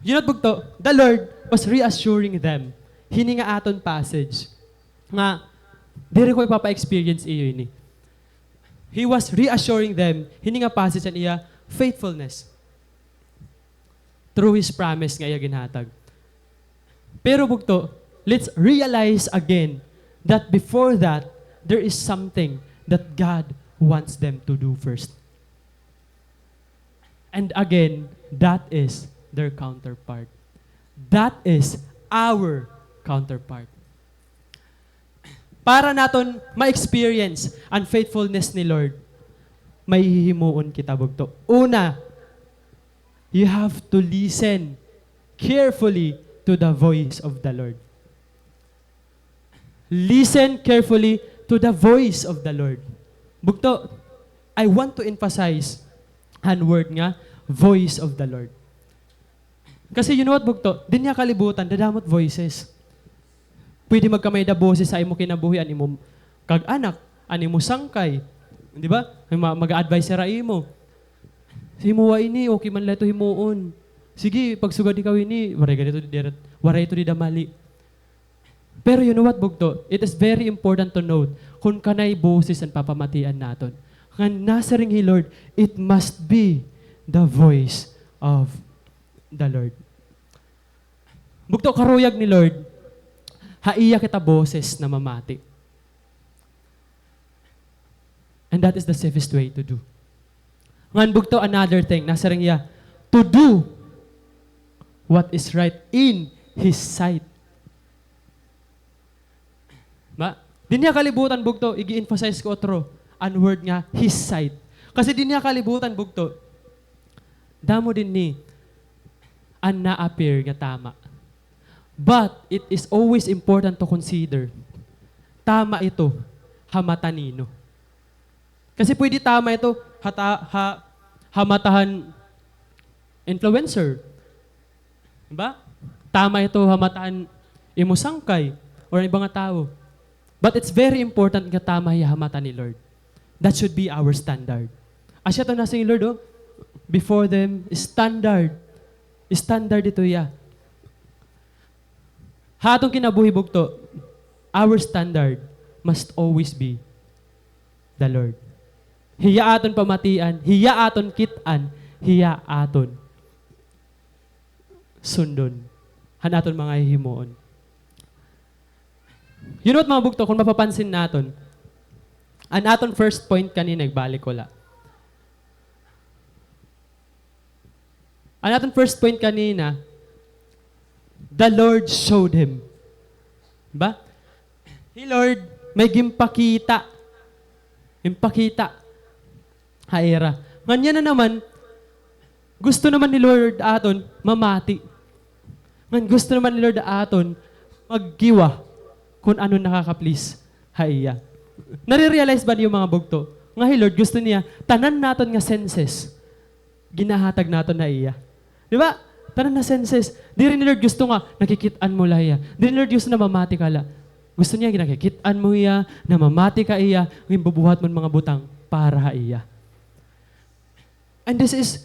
You know, bugto, the Lord was reassuring them. Hini nga aton passage nga diri ko ipapa-experience iyo ini. He was reassuring them, hini nga passage an iya faithfulness through his promise nga iya ginhatag. Pero bugto, let's realize again that before that, there is something that God wants them to do first. And again, that is their counterpart. That is our counterpart. Para naton ma-experience an faithfulness ni Lord, may hihimuon kita, bugto. Una, you have to listen carefully to the voice of the Lord. Listen carefully to the voice of the Lord. Bugto, I want to emphasize an word nga voice of the Lord. Kasi you know what, bugto? Dinhi ha kalibutan, dadamo it voices. Pwede magkamay-ada boses ha imo kinabuhi, an imo kag-anak, an imo sangkay. Di ba? May ma-, mag-a-advise sira ha imo. Himoa ini, okay man la ito himuon. Sige, pagsugad ikaw ini, waray gani ito dida, waray ito dida mali. Pero you know what, bugto? It is very important to note kon kanay boses an papamatian naton. Ngan nasiring hi Lord, it must be the voice of the Lord. Bugto, karuyag ni Lord, ha iya kita boses namamati. And that is the safest way to do. Ngan bugto, another thing, nasiring hiya, to do what is right in His sight. Ba? Dinhi ha kalibutan, bugto, ig-emphasize ko utro an word nga His sight. Kasi dinhi ha kalibutan, bugto, damo dinhi an na-appear nga tama. But it is always important to consider, tama ito ha mata nino? Kasi pwede tama ito ha ta-, ha, ha mata han influencer. Diba? Tama ito ha mata han imo sangkay or iba nga tawo. But it's very important nga tama hiya ha mata ni Lord. That should be our standard. Asya ito nasiring ni Lord, oh, before them, standard. Standard ito hiya. Ha aton kinabuhi, bugto, our standard must always be the Lord. Hiya aton pamatian, hiya aton kit-an, hiya aton sundon han aton mga hihimuon. You know what, mga bugto, kung mapapansin naton, an aton first point kanina, igbalik ko la. An aton first point kanina, the Lord showed him. Ba? Hi Lord, may ginpakita. Ginpakita ha ira. Ngan yana naman, gusto naman ni Lord aton mamati. Ngan gusto naman ni Lord aton magkiwa kun ano nakaka-please ha iya. Nare-realize ba niyo, mga bugto, nga hi Lord gusto niya tanan naton nga senses, ginahatag naton ha iya. Di ba? Tanan na senses. Diri ni Lord gusto nga nakikit-an mo la hiya. Diri ni Lord gusto namamati ka la. Gusto niya nakikit-an mo hiya, namamati ka hiya, ginbubuhat mo an mga butang para ha iya. And this is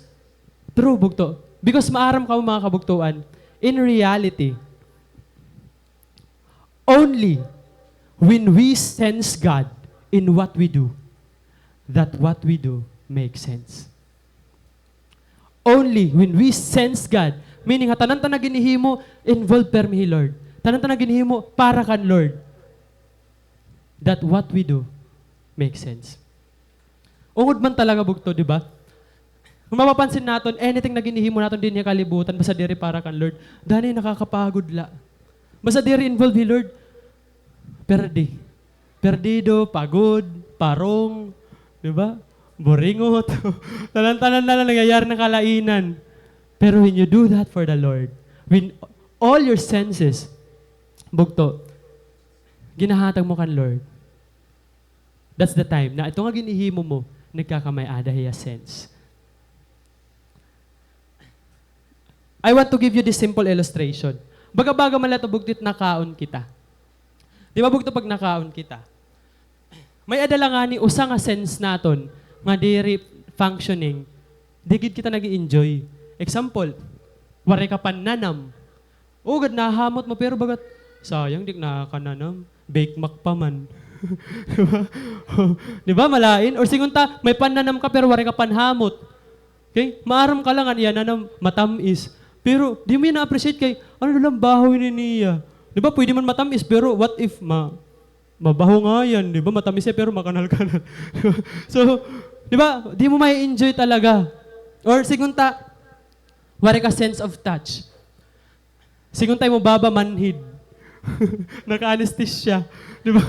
true, bugto. Because maaram kamo, mga kabugtoan, in reality, only when we sense God in what we do, that what we do makes sense. Only when we sense God, meaning ha tanan ta nga ginhihimo, involved pirmi hi Lord. Tanan ta nga ginhihimo para kan Lord, that what we do makes sense. Ungod man talaga, bugto, di ba? Kung mapapansin naton, anything na ginhihimo naton dinhi ha kalibutan, basta diri para kan Lord, danay nakakapagod la. Basta diri involved hi Lord, perdi. Perdido, pagod, parong, di ba? Buringot. Tanan-tanan na la nangyayari nga kalainan. Pero when you do that for the Lord, when all your senses, bugto, ginahatag mo kan Lord, that's the time na ito nga ginhihimo mo, nagkakamay-ada hiya sense. I want to give you this simple illustration. Baga-baga man la ito, bugto, it nakaon kita. Di ba, bugto, pag nakaon kita, may-ada la ngani usa nga sense naton nga diri functioning, di gud kita nag-e-enjoy. Example, waray ka pannanam. O gad, nahamot mo, pero bagat, sayang, di ak nakakananam. Bake Mac pa man. Di ba? Di ba, malain? Or sidngon ta, may pannanam ka, pero waray ka panhamot. Okay? Maaram ka la nga an iya nanam, matam-is. Pero, di mo iya na-appreciate kay, ano na la an baho ini niya? Di ba, pwede man matam-is, pero what if ma-, mabaho ngay-an, di ba? Matam-is hiya, pero makanal-kanal. So, di ba, di mo ma-enjoy talaga. Or, sidngon ta, waray ka sense of touch. Sidngon ta imo baba, manhid. Naka-anesthesia. Di ba?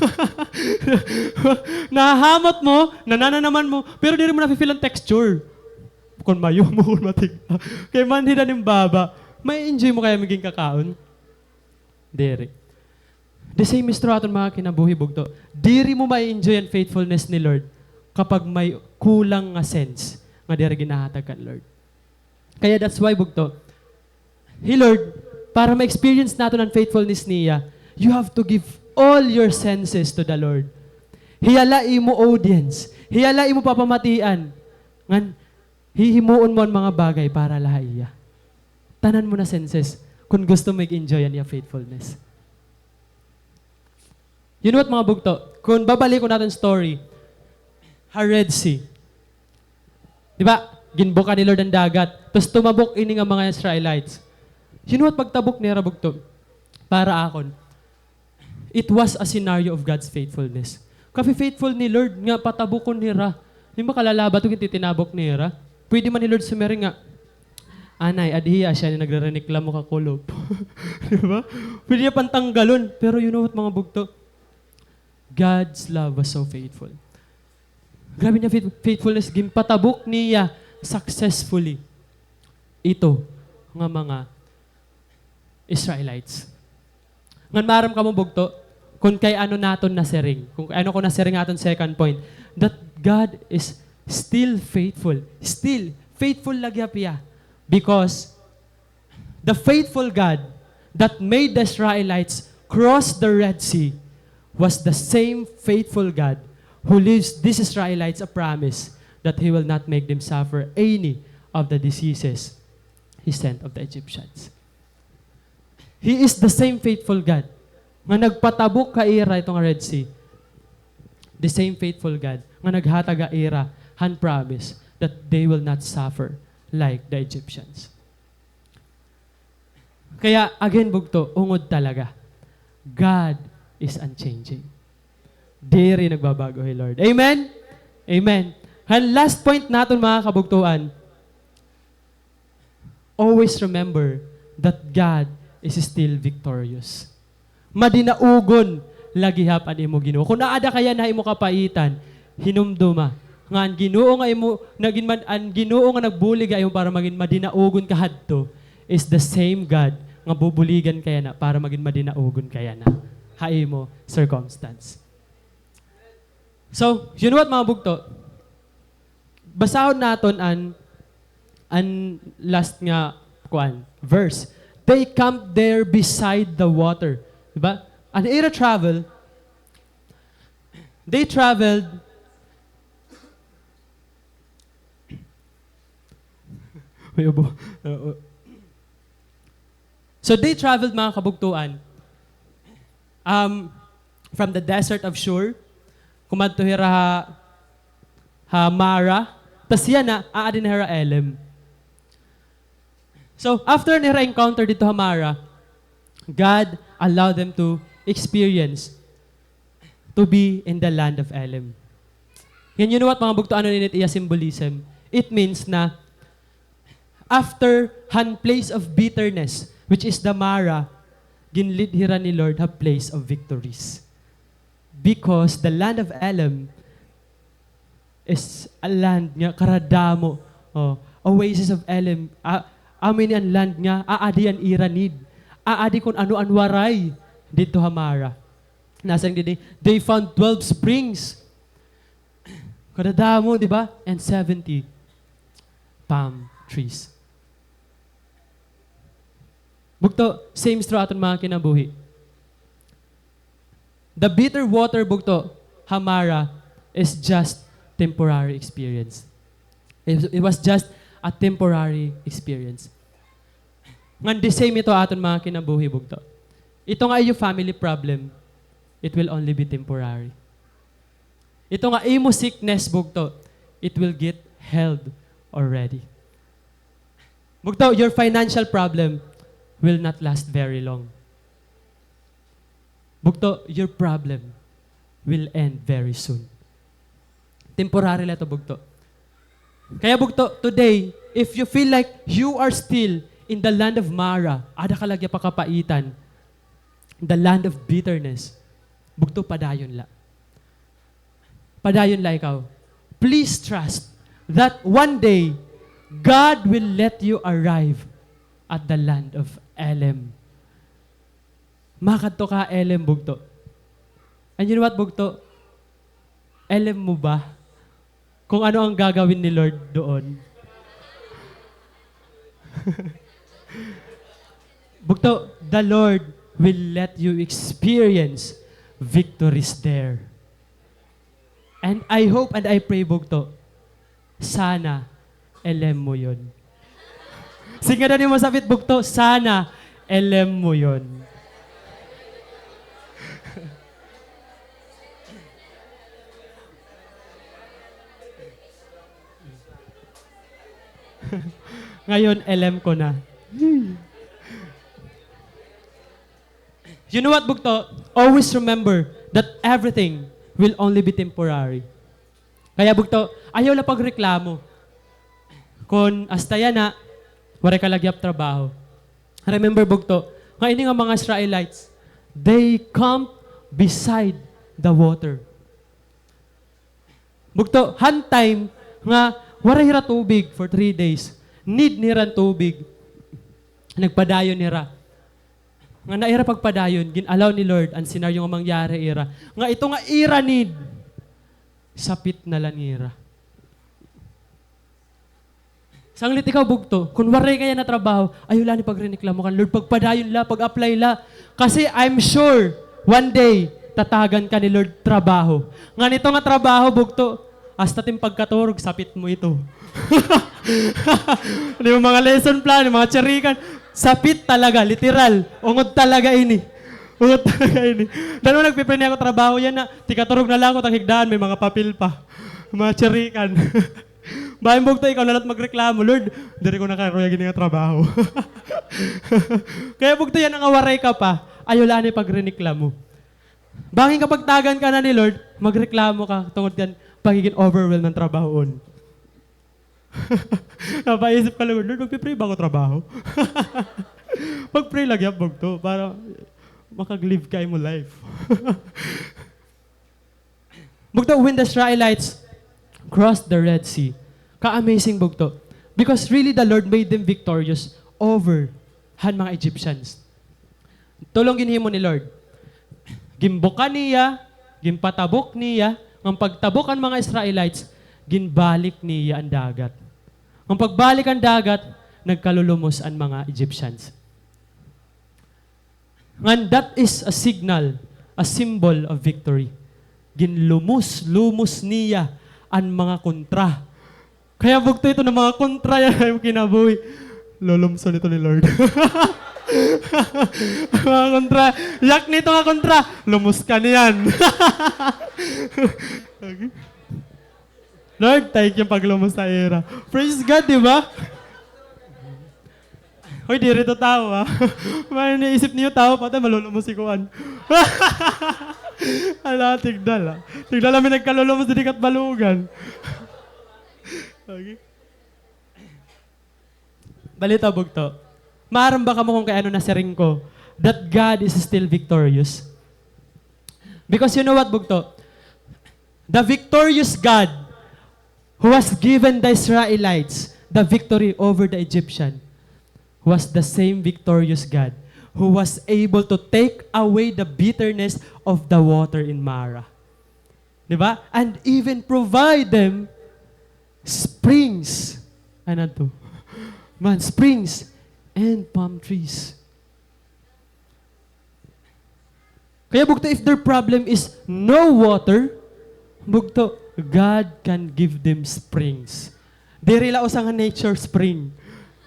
Nahahamot mo, nanananaman mo, pero diri mo nafi-feel an texture. Kon mayom o kon matig-a. Kay manhid an im baba. Ma-enjoy mo kaya an imo ginkakaon? Diri. The same is true ha aton mga kinabuhi, bugto. Diri mo ma-enjoy an faithfulness ni Lord kapag may kulang nga sense nga diri ginahatag kan Lord. Kaya that's why, bugto, hi Lord, para ma-experience naton an faithfulness niya, you have to give all your senses to the Lord. Hiya la imo audience. Hiya la imo papamatian. Ngan hihimuon mo an mga bagay para la ha iya. Tanan mo na senses kon gusto mo mag-enjoy an iya faithfulness. You know what, mga bugto? Kon babalikon naton story, ha Red Sea. Di ba? Ginbuka ni Lord an dagat. Tapos tumabok ini nga mga Israelites. You know what, pagtabok nira, bugto? Para akon, it was a scenario of God's faithfulness. Kafi-faithful ni Lord nga patabokon hira. Di ba, kalalabat ito, gintitinabok nira. Pwede man hi Lord sumiring nga, "Anay, adi hiya, asya ini nagrereklamo kakulop." Di ba? Pwede niya pantanggalon. Pero you know what, mga bugto? God's love was so faithful. Grabe niya faith-, faithfulness, ginpatabok niya successfully ito nga mga Israelites. Ngan maaram kamo bugto, kun kay ano naton nasiring, kun kay ano ko nasiring aton second point, that God is still faithful. Still faithful la gihap hiya. Because the faithful God that made the Israelites cross the Red Sea was the same faithful God who leaves these Israelites a promise that He will not make them suffer any of the diseases He sent of the Egyptians. He is the same faithful God nga nagpatabok ha ira ito nga Red Sea. The same faithful God nga naghatag ha ira han promise that they will not suffer like the Egyptians. Kaya, again, bugto, ungod talaga. God is unchanging. Diri nagbabago hi Lord. Amen? Amen. Han last point naton, mga kabugtoan, always remember that God is still victorious. Madinaugon la gihap an imo Ginoo. Kun aada ka yana ha imo kapaitan, hinumdoma nga an Ginoo nga imo, nagin man, an Ginoo nga nagbulig ha imo para magin madinaugon ka hadto is the same God nga bubuligan ka yana para magin madinaugon ka yana ha imo circumstance. So, you know what, mga bugto? Basahon naton an, an last nga, kuan, verse. They camped there beside the water. Diba? An ira travel, they traveled, May ubo. So they traveled, mga kabugtoan, um, from the desert of Shur, kumadto hira ha, ha Mara, tas yana, aadi na hira Elim. So, after nira encounter didto ha Mara, God allowed them to experience to be in the land of Elim. Ngan, you know what, mga bugto, ano ini it iya symbolism? It means na after han place of bitterness, which is the Mara, ginlead hira ni Lord ha place of victories. Because the land of Elim is a land nga karadamo. Oh, oasis of Elim. A-, amo ini an land nga aadi an ira need. Aadi kun ano an waray didto ha Mara. Nasiring didi, they found twelve springs. Karadamo, di ba? And seventy palm trees. Bugto, same is true aton mga kinabuhi. The bitter water, bugto, ha Mara, is just temporary experience. It, it was just a temporary experience. Ngan the same ito aton mga kinabuhi, bugto. Ito nga iyo family problem, it will only be temporary. Ito nga imo sickness, bugto, it will get healed already. Bugto, your financial problem will not last very long. Bugto, your problem will end very soon. Temporary la ito, bugto. Kaya, bugto, today, if you feel like you are still in the land of Mara, aada ka la gihap ha kapaitan, the land of bitterness, bugto, padayon la. Padayon la ikaw. Please trust that one day, God will let you arrive at the land of Elim. Makadto ka ha Elim, bugto. And you know what, bugto? Elim mo ba? Kung ano ang gagawin ni Lord doon. Bugto, the Lord will let you experience victories there. And I hope and I pray, bugto, sana Elim mo yun. Sige daw nimo sapit, bugto, sana Elim mo yun. Ngayon, Elim ko na. You know what, bugto? Always remember that everything will only be temporary. Kaya, bugto, ayaw la pagreklamo. Kon hasta yana, waray ka la gihap trabaho. Remember, bugto, nga ini nga mga Israelites, they camped beside the water. Bugto, han time nga waray hira tubig for three days, need nira tubig, nagpadayon hira. Nga an ira pagpadayon, gin-allow ni Lord an senaryo nga mangyari ha ira. Nga ito nga ira need, sapit na la nira. Sanglit ikaw, bugto, kon waray ka yana trabaho, ayaw la ni pagrereklamo kan Lord, pagpadayon la, pag-apply la. Kasi I'm sure, one day, tatagan ka ni Lord trabaho. Ngan ito nga trabaho, bugto, hasta it im pagkaturog, sapit mo ito. It imo mga lesson plan, mga chirikan, sapit talaga, literal, ungod talaga ini. Ungod talaga ini. Damo nagpe-pray niya ako trabaho yana, tikaturog na la ako, ta higdaan, may mga papel pa. Mga chirikan. Bangin bugto, ikaw na la it magreklamo, "Lord, diri ko na kaya gini nga trabaho." Kaya bugto yana nga waray ka pa, ayaw la ni pagrereklamo. Bangin kapag tagan ka na ni Lord, magreklamo ka tungod kan pagigin overwhelmed han trabahoon. Napaisip ka, "Lord, Lord, magpe-pray ba ako trabaho?" Pag-pray la gihap bugto, para makag-live ka imo life. Bugto, when the Israelites crossed the Red Sea, ka-amazing bugto. Because really the Lord made them victorious over han mga Egyptians. Tulo an ginhimo ni Lord. Ginbuka niya, ginpatabok niya, ngan pagtabok han mga Israelites, ginbalik niya an dagat. Ngan pagbalik han dagat, nagkalulumos an mga Egyptians. Ngan that is a signal, a symbol of victory. Ginlumos-lumos niya an mga kontra. Kaya bugto ito nga mga kontra yana ha imo kinabuhi. Lulumson ito ni Lord. Mga kontra. Yak nito nga kontra. Lumos ka niyan. Okay. Lord, thank you paglumos ha ira. Praise God, di ba? Hoy, diri ito tawo, ha? May naisip niyo tawo, patay, malulumos si kuan. Hala, tigda la. Tigda la, may nagkalulumos didi Catbalogan. Okay. Balita, bugto. Maaram ba kamo kon kay ano nasiring ko that God is still victorious? Because you know what, bugto? The victorious God who has given the Israelites the victory over the Egyptian was the same victorious God who was able to take away the bitterness of the water in Marah. Di ba? And even provide them springs. Ano to? Man, springs and palm trees. Kaya bugto, if their problem is no water, bugto, God can give them springs. Diri la usa nga nature spring.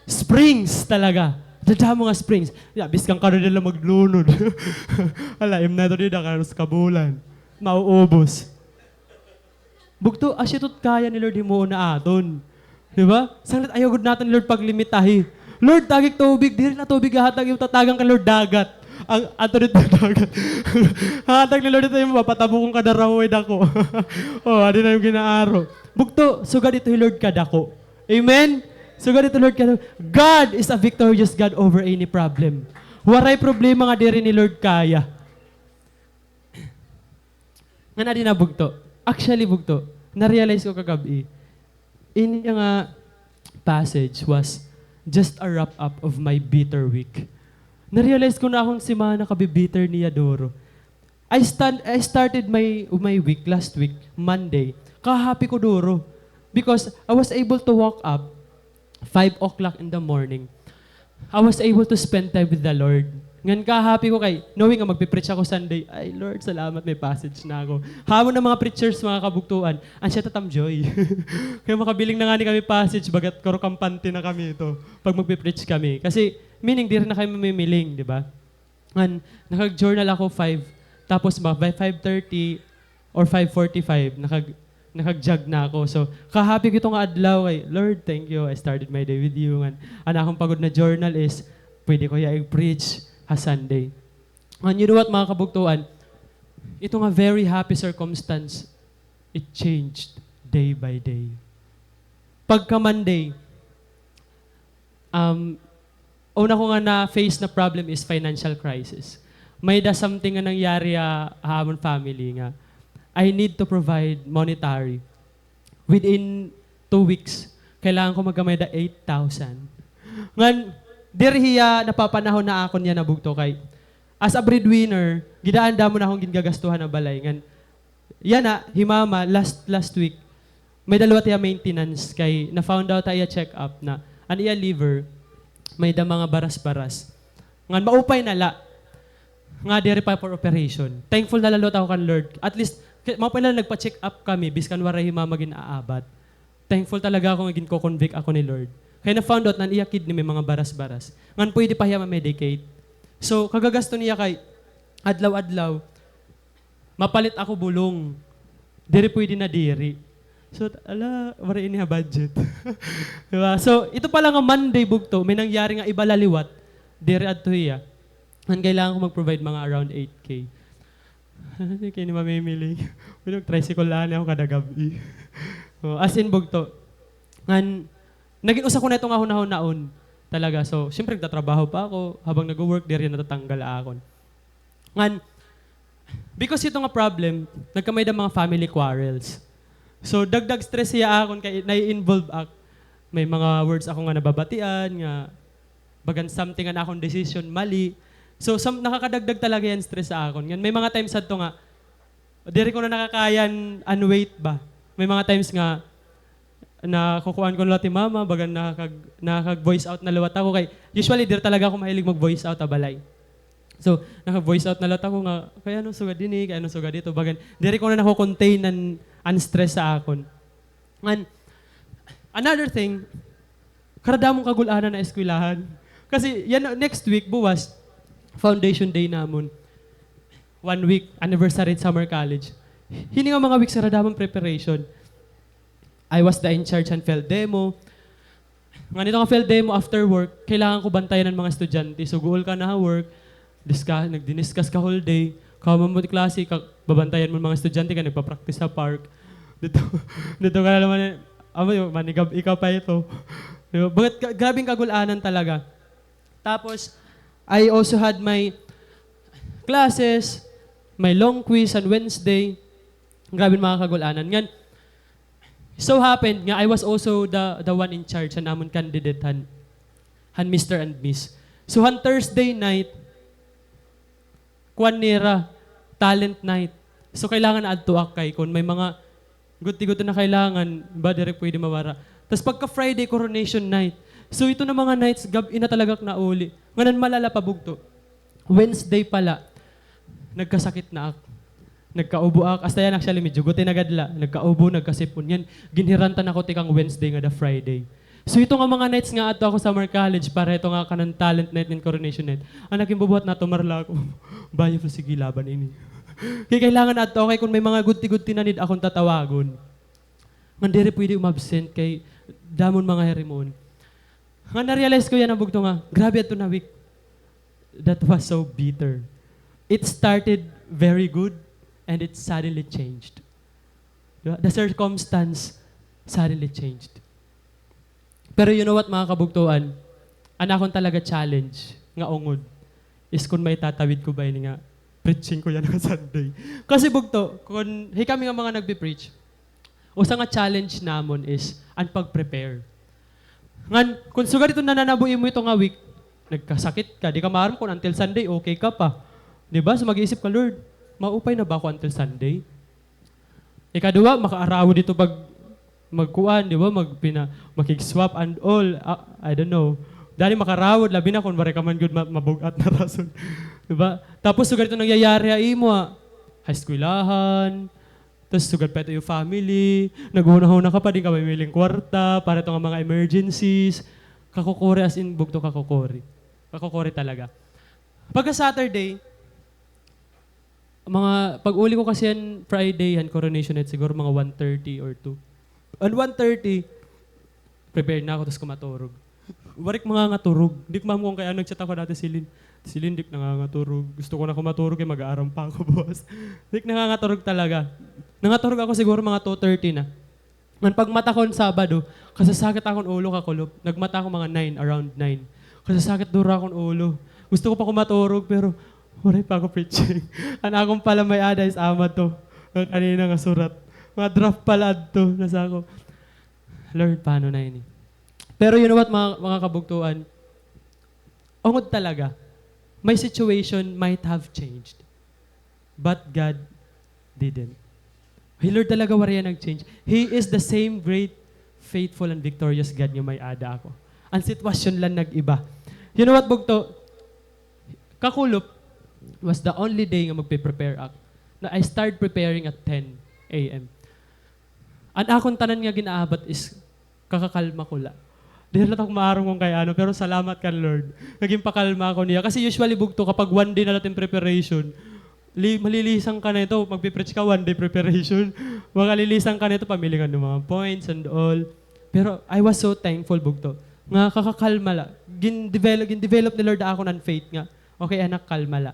Springs talaga. Dadamo nga springs. Ya, biskan kano nila maglunod. Hala, im na ito dida, kanos kabulan. Mauubos. Bugto, asya ito it kaya ni Lord himuon ha aton. Di ba? Sanglit ayaw gud naton ni Lord paglimitahi. Lord, tagi ak tubig, diri na tubig hahatag, imo tatagan ka, Lord, dagat. Ang, ato dito dagat. Hatag ni Lord ito, imo papatabukon ka darahuway dako. O, adi na imo gin-aaro. Bugto, sugad ito hi Lord kadako. Amen? Sugad ito Lord kadako. God is a victorious God over any problem. Waray problema nga diri ni Lord kaya. Ngan adi na bugto. Actually, bugto, na-realize ko kagab-i, ini nga passage was just a wrap-up of my bitter week. Na-realize ko na akon semana kabi-bitter niya duro. I stan-, I started my, my week last week, Monday. Ka-happy ko duro. Because I was able to woke up five o'clock in the morning. I was able to spend time with the Lord. Ngan ka-happy ko kay, knowing nga magpe-preach ako Sunday, "Ay, Lord, salamat, may passage na ako." Hamon nga mga preachers, mga kabugtoan, an siya tatamjoy. Kay makabiling na ngani kami passage, baga't kuro kampante na kami ito pag magpe-preach kami. Kasi, meaning, diri na kami mamimiling, di ba? Ngan, nakag-journal ako five, tapos ba, by five thirty or five forty-five, nakag-, nakag-jog na ako. So, ka-happy ko ito nga adlaw kay, "Lord, thank you. I started my day with you." Ngan, an akon pa gud na journal is, pwede ko hiya i-preach ha Sunday. Ngan, you know what, mga kabugtoan? Ito nga very happy circumstance, it changed day by day. Pagka Monday, Um, una ko nga na-face na problem is financial crisis. May-ada something nga nangyari ha, ha amon family nga I need to provide monetary. Within two weeks, kailangan ko magkamay-ada eight thousand. Ngan, diri hiya napapanahon ha akon yana bugto kay as a breadwinner, gidaan damo na akon gingagastuhan ha balay. Ngan, yana, hi mama, last, last week, may-ada liwat hiya maintenance kay na-found out ha iya check-up na an iya liver, may-ada mga baras-baras. Ngan maupay na la nga diri pa for operation. Thankful na la liwat ako kan Lord. At least, ki-, maupay na la nagpa-check up kami, biskan waray hi mama gin-aabat. Thankful talaga ako nga ginko-convict ako ni Lord. Kay na-found out na an iya kidney may mga baras-baras. Ngan pwede pa hiya ma-medicate. So, kagagasto niya kay adlaw-adlaw, mapalit ako bulong. Diri pwede na diri. So, ala, waray ini ha budget. Di ba? So, ito pa la nga Monday bugto, may nangyari nga iba la liwat. Diri adto hiya. Ngan kailangan ko mag-provide mga around eight K. Kay ini mamimili. Uy, nag-tricycle la anay ako kada gab-i. Oh, as in, bugto. Ngan, naging usa ko na ito nga hunahunaon talaga. So, siyempre, nagtatrabaho pa ako. Habang nag-work, diri natatanggal ha akon. Ngan, because ito nga problem, nagkamay-ada mga family quarrels. So, dagdag stress hiya ha akon kay nai-involve ak. May mga words ako nga nababatian, nga bagan something an akon decision, mali. So, some, nakakadagdag talaga hiya hin stress ha akon. Ngan, may mga times hadto nga, diri ko na nakakaya an weight ba. May mga times nga, nakukuan ko na liwat hi mama, bagan nakakag-, nakakag-voice out na liwat ako. Kay, usually, diri talaga ako mahilig mag-voice out ha balay. So, nakag-voice out na liwat ako nga, "Kay ano sugad dinhi, kay ano sugad didto," bagan, diri ko na nako-contain an, an stress ha akon. Ngan, another thing, karadamon kagul-anan ha eskwelahan. Kasi, yana, next week, buwas, foundation day namon. One week, anniversary summer college. Hini nga mga weeks, karadamon preparation. I was the in charge han field demo. Ngan ito nga field demo after work, kailangan ko bantayan an mga estudyante. So, guol ka na ha work, diska-, nagdi-discuss ka whole day, kahuman mo klase, ka-, babantayan mo an mga estudyante kay nagpa-practice ha park. Didto, didto ka na naman, amo, manigab-i ka pa ito. Di ba? Bagat ka-, grabe an kagul-anan talaga. Tapos, I also had my classes, may long quiz on Wednesday. Grabe an mga kagul-anan. Ngan, so happened nga I was also the, the one in charge han amon candidate han, han Mister and Miss. So, han Thursday night, kuan nira, talent night. So, kailangan adto ak kay kon may mga gudti-gudti na kailangan, ba, diri pwede mawara. Tas pagka Friday, coronation night. So, ito na mga nights, gab-i na talaga ak nauli. Ngan an malala pa bugto. Wednesday pala, nagkasakit na ak. Nagkaubo ak. Hasta yana, actually, medyo guti na gad la. Nagkaubo, nagkasipon. Ngan, ginhirantan ako tikang Wednesday ngada Friday. So, ito nga mga nights nga adto ako summer college para ito nga kanan talent night ngan coronation night. An nagin bubuhat, natumar la ako. Bayo pa, sige, laban ini. Kay kailangan adto ako kay kon may mga gudti-gudti na need akon tatawagon. Ngan diri pwede umabsent kay damon mga hirimuon. Ngan na-realize ko yana bugto nga, grabe adto na week. That was so bitter. It started very good and it suddenly changed. Di ba? The circumstance suddenly changed. Pero you know what, mga kabugtoan? An akon talaga challenge nga ungod is kon maitatawid ko ba ini nga preaching ko yana nga Sunday. Kasi bugto, kon hikami nga mga nagpi-preach, usa nga challenge namon is an pag-prepare. Ngan, kon sugad ito nananabo imo ito nga week, nagkasakit ka, di ka maaram kon until Sunday, okay ka pa. Di ba? So, mag-iisip ka, "Lord, maupay na ba ako until Sunday?" Ikaduha, makaarawod ito pag magkuan, di ba? Magpina-, makig-swap and all. Ah, I don't know. Dali makaarawod, labi na kon waray ka man gud ma-, mabug-at na rason. Di ba? Tapos, sugad ito nangyayari ha imo, ha, ha eskwelahan, tas sugad pa ito iyo family, naghunahuna ka pa, di ka mamimiling kwarta para ito nga mga emergencies. Kakukuri, as in, bugto, kakukuri. Kakukuri talaga. Pagka Saturday, mga, pag-uli ko kasi han Friday, han coronation night, siguro mga one thirty or two. And one thirty, prepared na ako, tas kumaturog. Waray ak mangangaturog. Di ko maaram kon kay ano, nag-chat ako dati, Celine. "Celine, di ak nangangaturog. Gusto ko na kumaturog kay mag-aaram pa ako buwas." Di ak nangangaturog talaga. Nangaturog ako siguro mga two thirty na. Ngan pagmata ko han Sabado, kasasakit akon ulo, kakulop. Nagmata ako mga nine, around nine. Kasasakit duro akon ulo. Gusto ko pa kumaturog, pero waray pa ako preaching. An akon pala may-ada is amo adto. An kanina nga surat. Mga draft pala adto. Nasa ako, "Lord, paano na ini?" Pero you know what, mga, mga kabugtoan? Ungod talaga. My situation might have changed, but God didn't. Hi Lord talaga waray hiya nag-change. He is the same great, faithful, and victorious God nga may-ada ako. An sitwasyon lang nag-iba. You know what, bugto? Kakulop was the only day nga magpe-prepare ako. Na I start preparing at ten a m. An akon tanan nga gin-aabat is kakakalma ko la. Diri la ako maaram kon kay ano, pero salamat kan Lord nga ginpakalma ako niya. Kasi usually, bugto, kapag one day na la it im preparation, li-, malilisang ka na ito, magpe-preach ka, one day preparation. Makalilisang ka na ito, pamili ka hin mga points and all. Pero I was so thankful, bugto, nga kakakalma la. Gin-develop, gin-develop ni Lord ha akon an faith nga, "Okay, anak, kalma la.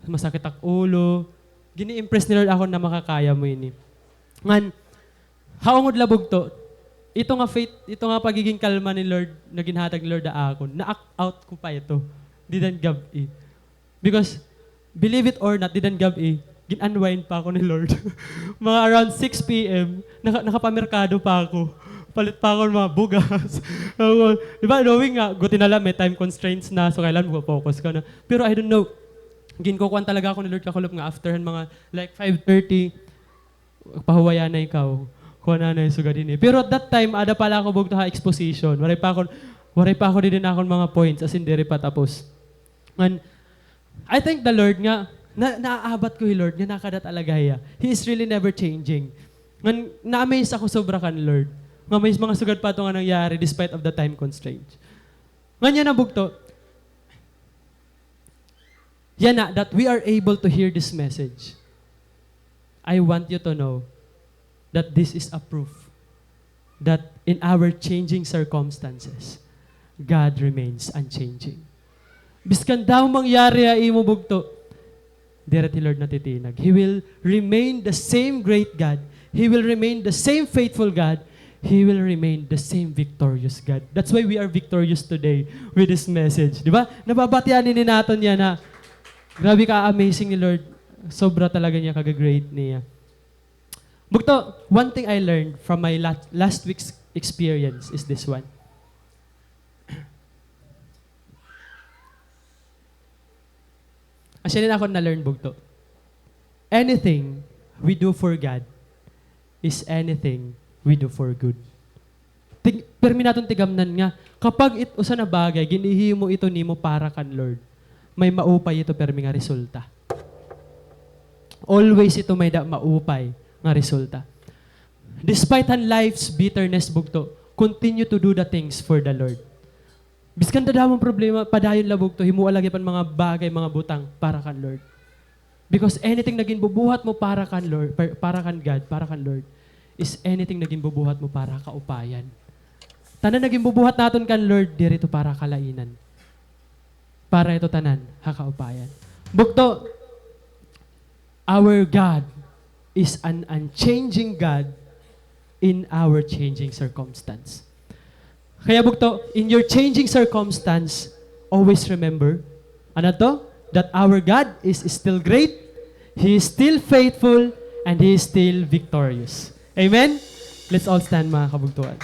Masakit ak ulo." Gini-impress ni Lord akon na makakaya mo ini. Ngan, ha ungod la, bugto, ito nga faith, ito nga pagiging kalma ni Lord na ginhatag ni Lord ha akon, na-act out ko pa ito. Dida hin gab-i. Because, believe it or not, dida hin gab-i, gin-unwind pa ako ni Lord. Mga around six p m, naka-, nakapamerkado pa ako. Palit pa ako hin mga bugas. Ako, di ba, knowing nga, guti na la, may time constraints na, so kailangan mag-focus ka na. Pero I don't know, ginkukuan talaga ako ni Lord kakulop nga after hin mga, like, five thirty, pahuwayan na ikaw. Kuha na na yung sugad ini. Pero at that time, ada pa la ako, bugto, ha exposition. Waray pa ako, waray pa ako didi hin akon mga points, as in, diri pa tapos. Ngan, I thank the Lord nga, na, naaabat ko hi Lord, nga nakada talaga hiya. He is really never changing. Ngan, na-amaze ako sobra kan Lord. Nga may mga sugad pa ito nga nangyari despite of the time constraint. Ngan yana, bugto, yana, that we are able to hear this message. I want you to know that this is a proof that in our changing circumstances, God remains unchanging. Biskan daw mangyari ha imo, bugto, diri hi Lord natitinag. He will remain the same great God. He will remain the same faithful God. He will remain the same victorious God. That's why we are victorious today with this message. Di ba? Nababatian ini naton yana. Grabe ka-amazing ni Lord. Sobra talaga niya kaga-great niya. Bugto, one thing I learned from my la-, last week's experience is this one. Asya ini an akon na-learn, bugto. Anything we do for God is anything we do for good. Tig-, pirmi naton tigamnan nga, kapag it-, usa na bagay, ginhihimo ito nimo para kan Lord, may maupay ito pirmi nga resulta. Always ito may da-, maupay nga resulta. Despite han life's bitterness, bugto, continue to do the things for the Lord. Biskan dadamo an problema, padayon la, bugto, himoa la gihap an mga bagay, mga butang para kan Lord. Because anything na ginbubuhat mo para kan Lord, par-, para kan God, para kan Lord, is anything na ginbubuhat mo para ha kaupayan. Tanan na ginbubuhat naton kan Lord, diri ito para kalainan. Para ito tanan ha kaupayan. Bugto, our God is an unchanging God in our changing circumstance. Kaya bugto, in your changing circumstance, always remember, ano to? That our God is still great, He is still faithful, and He is still victorious. Amen? Let's all stand, mga kabugtuan.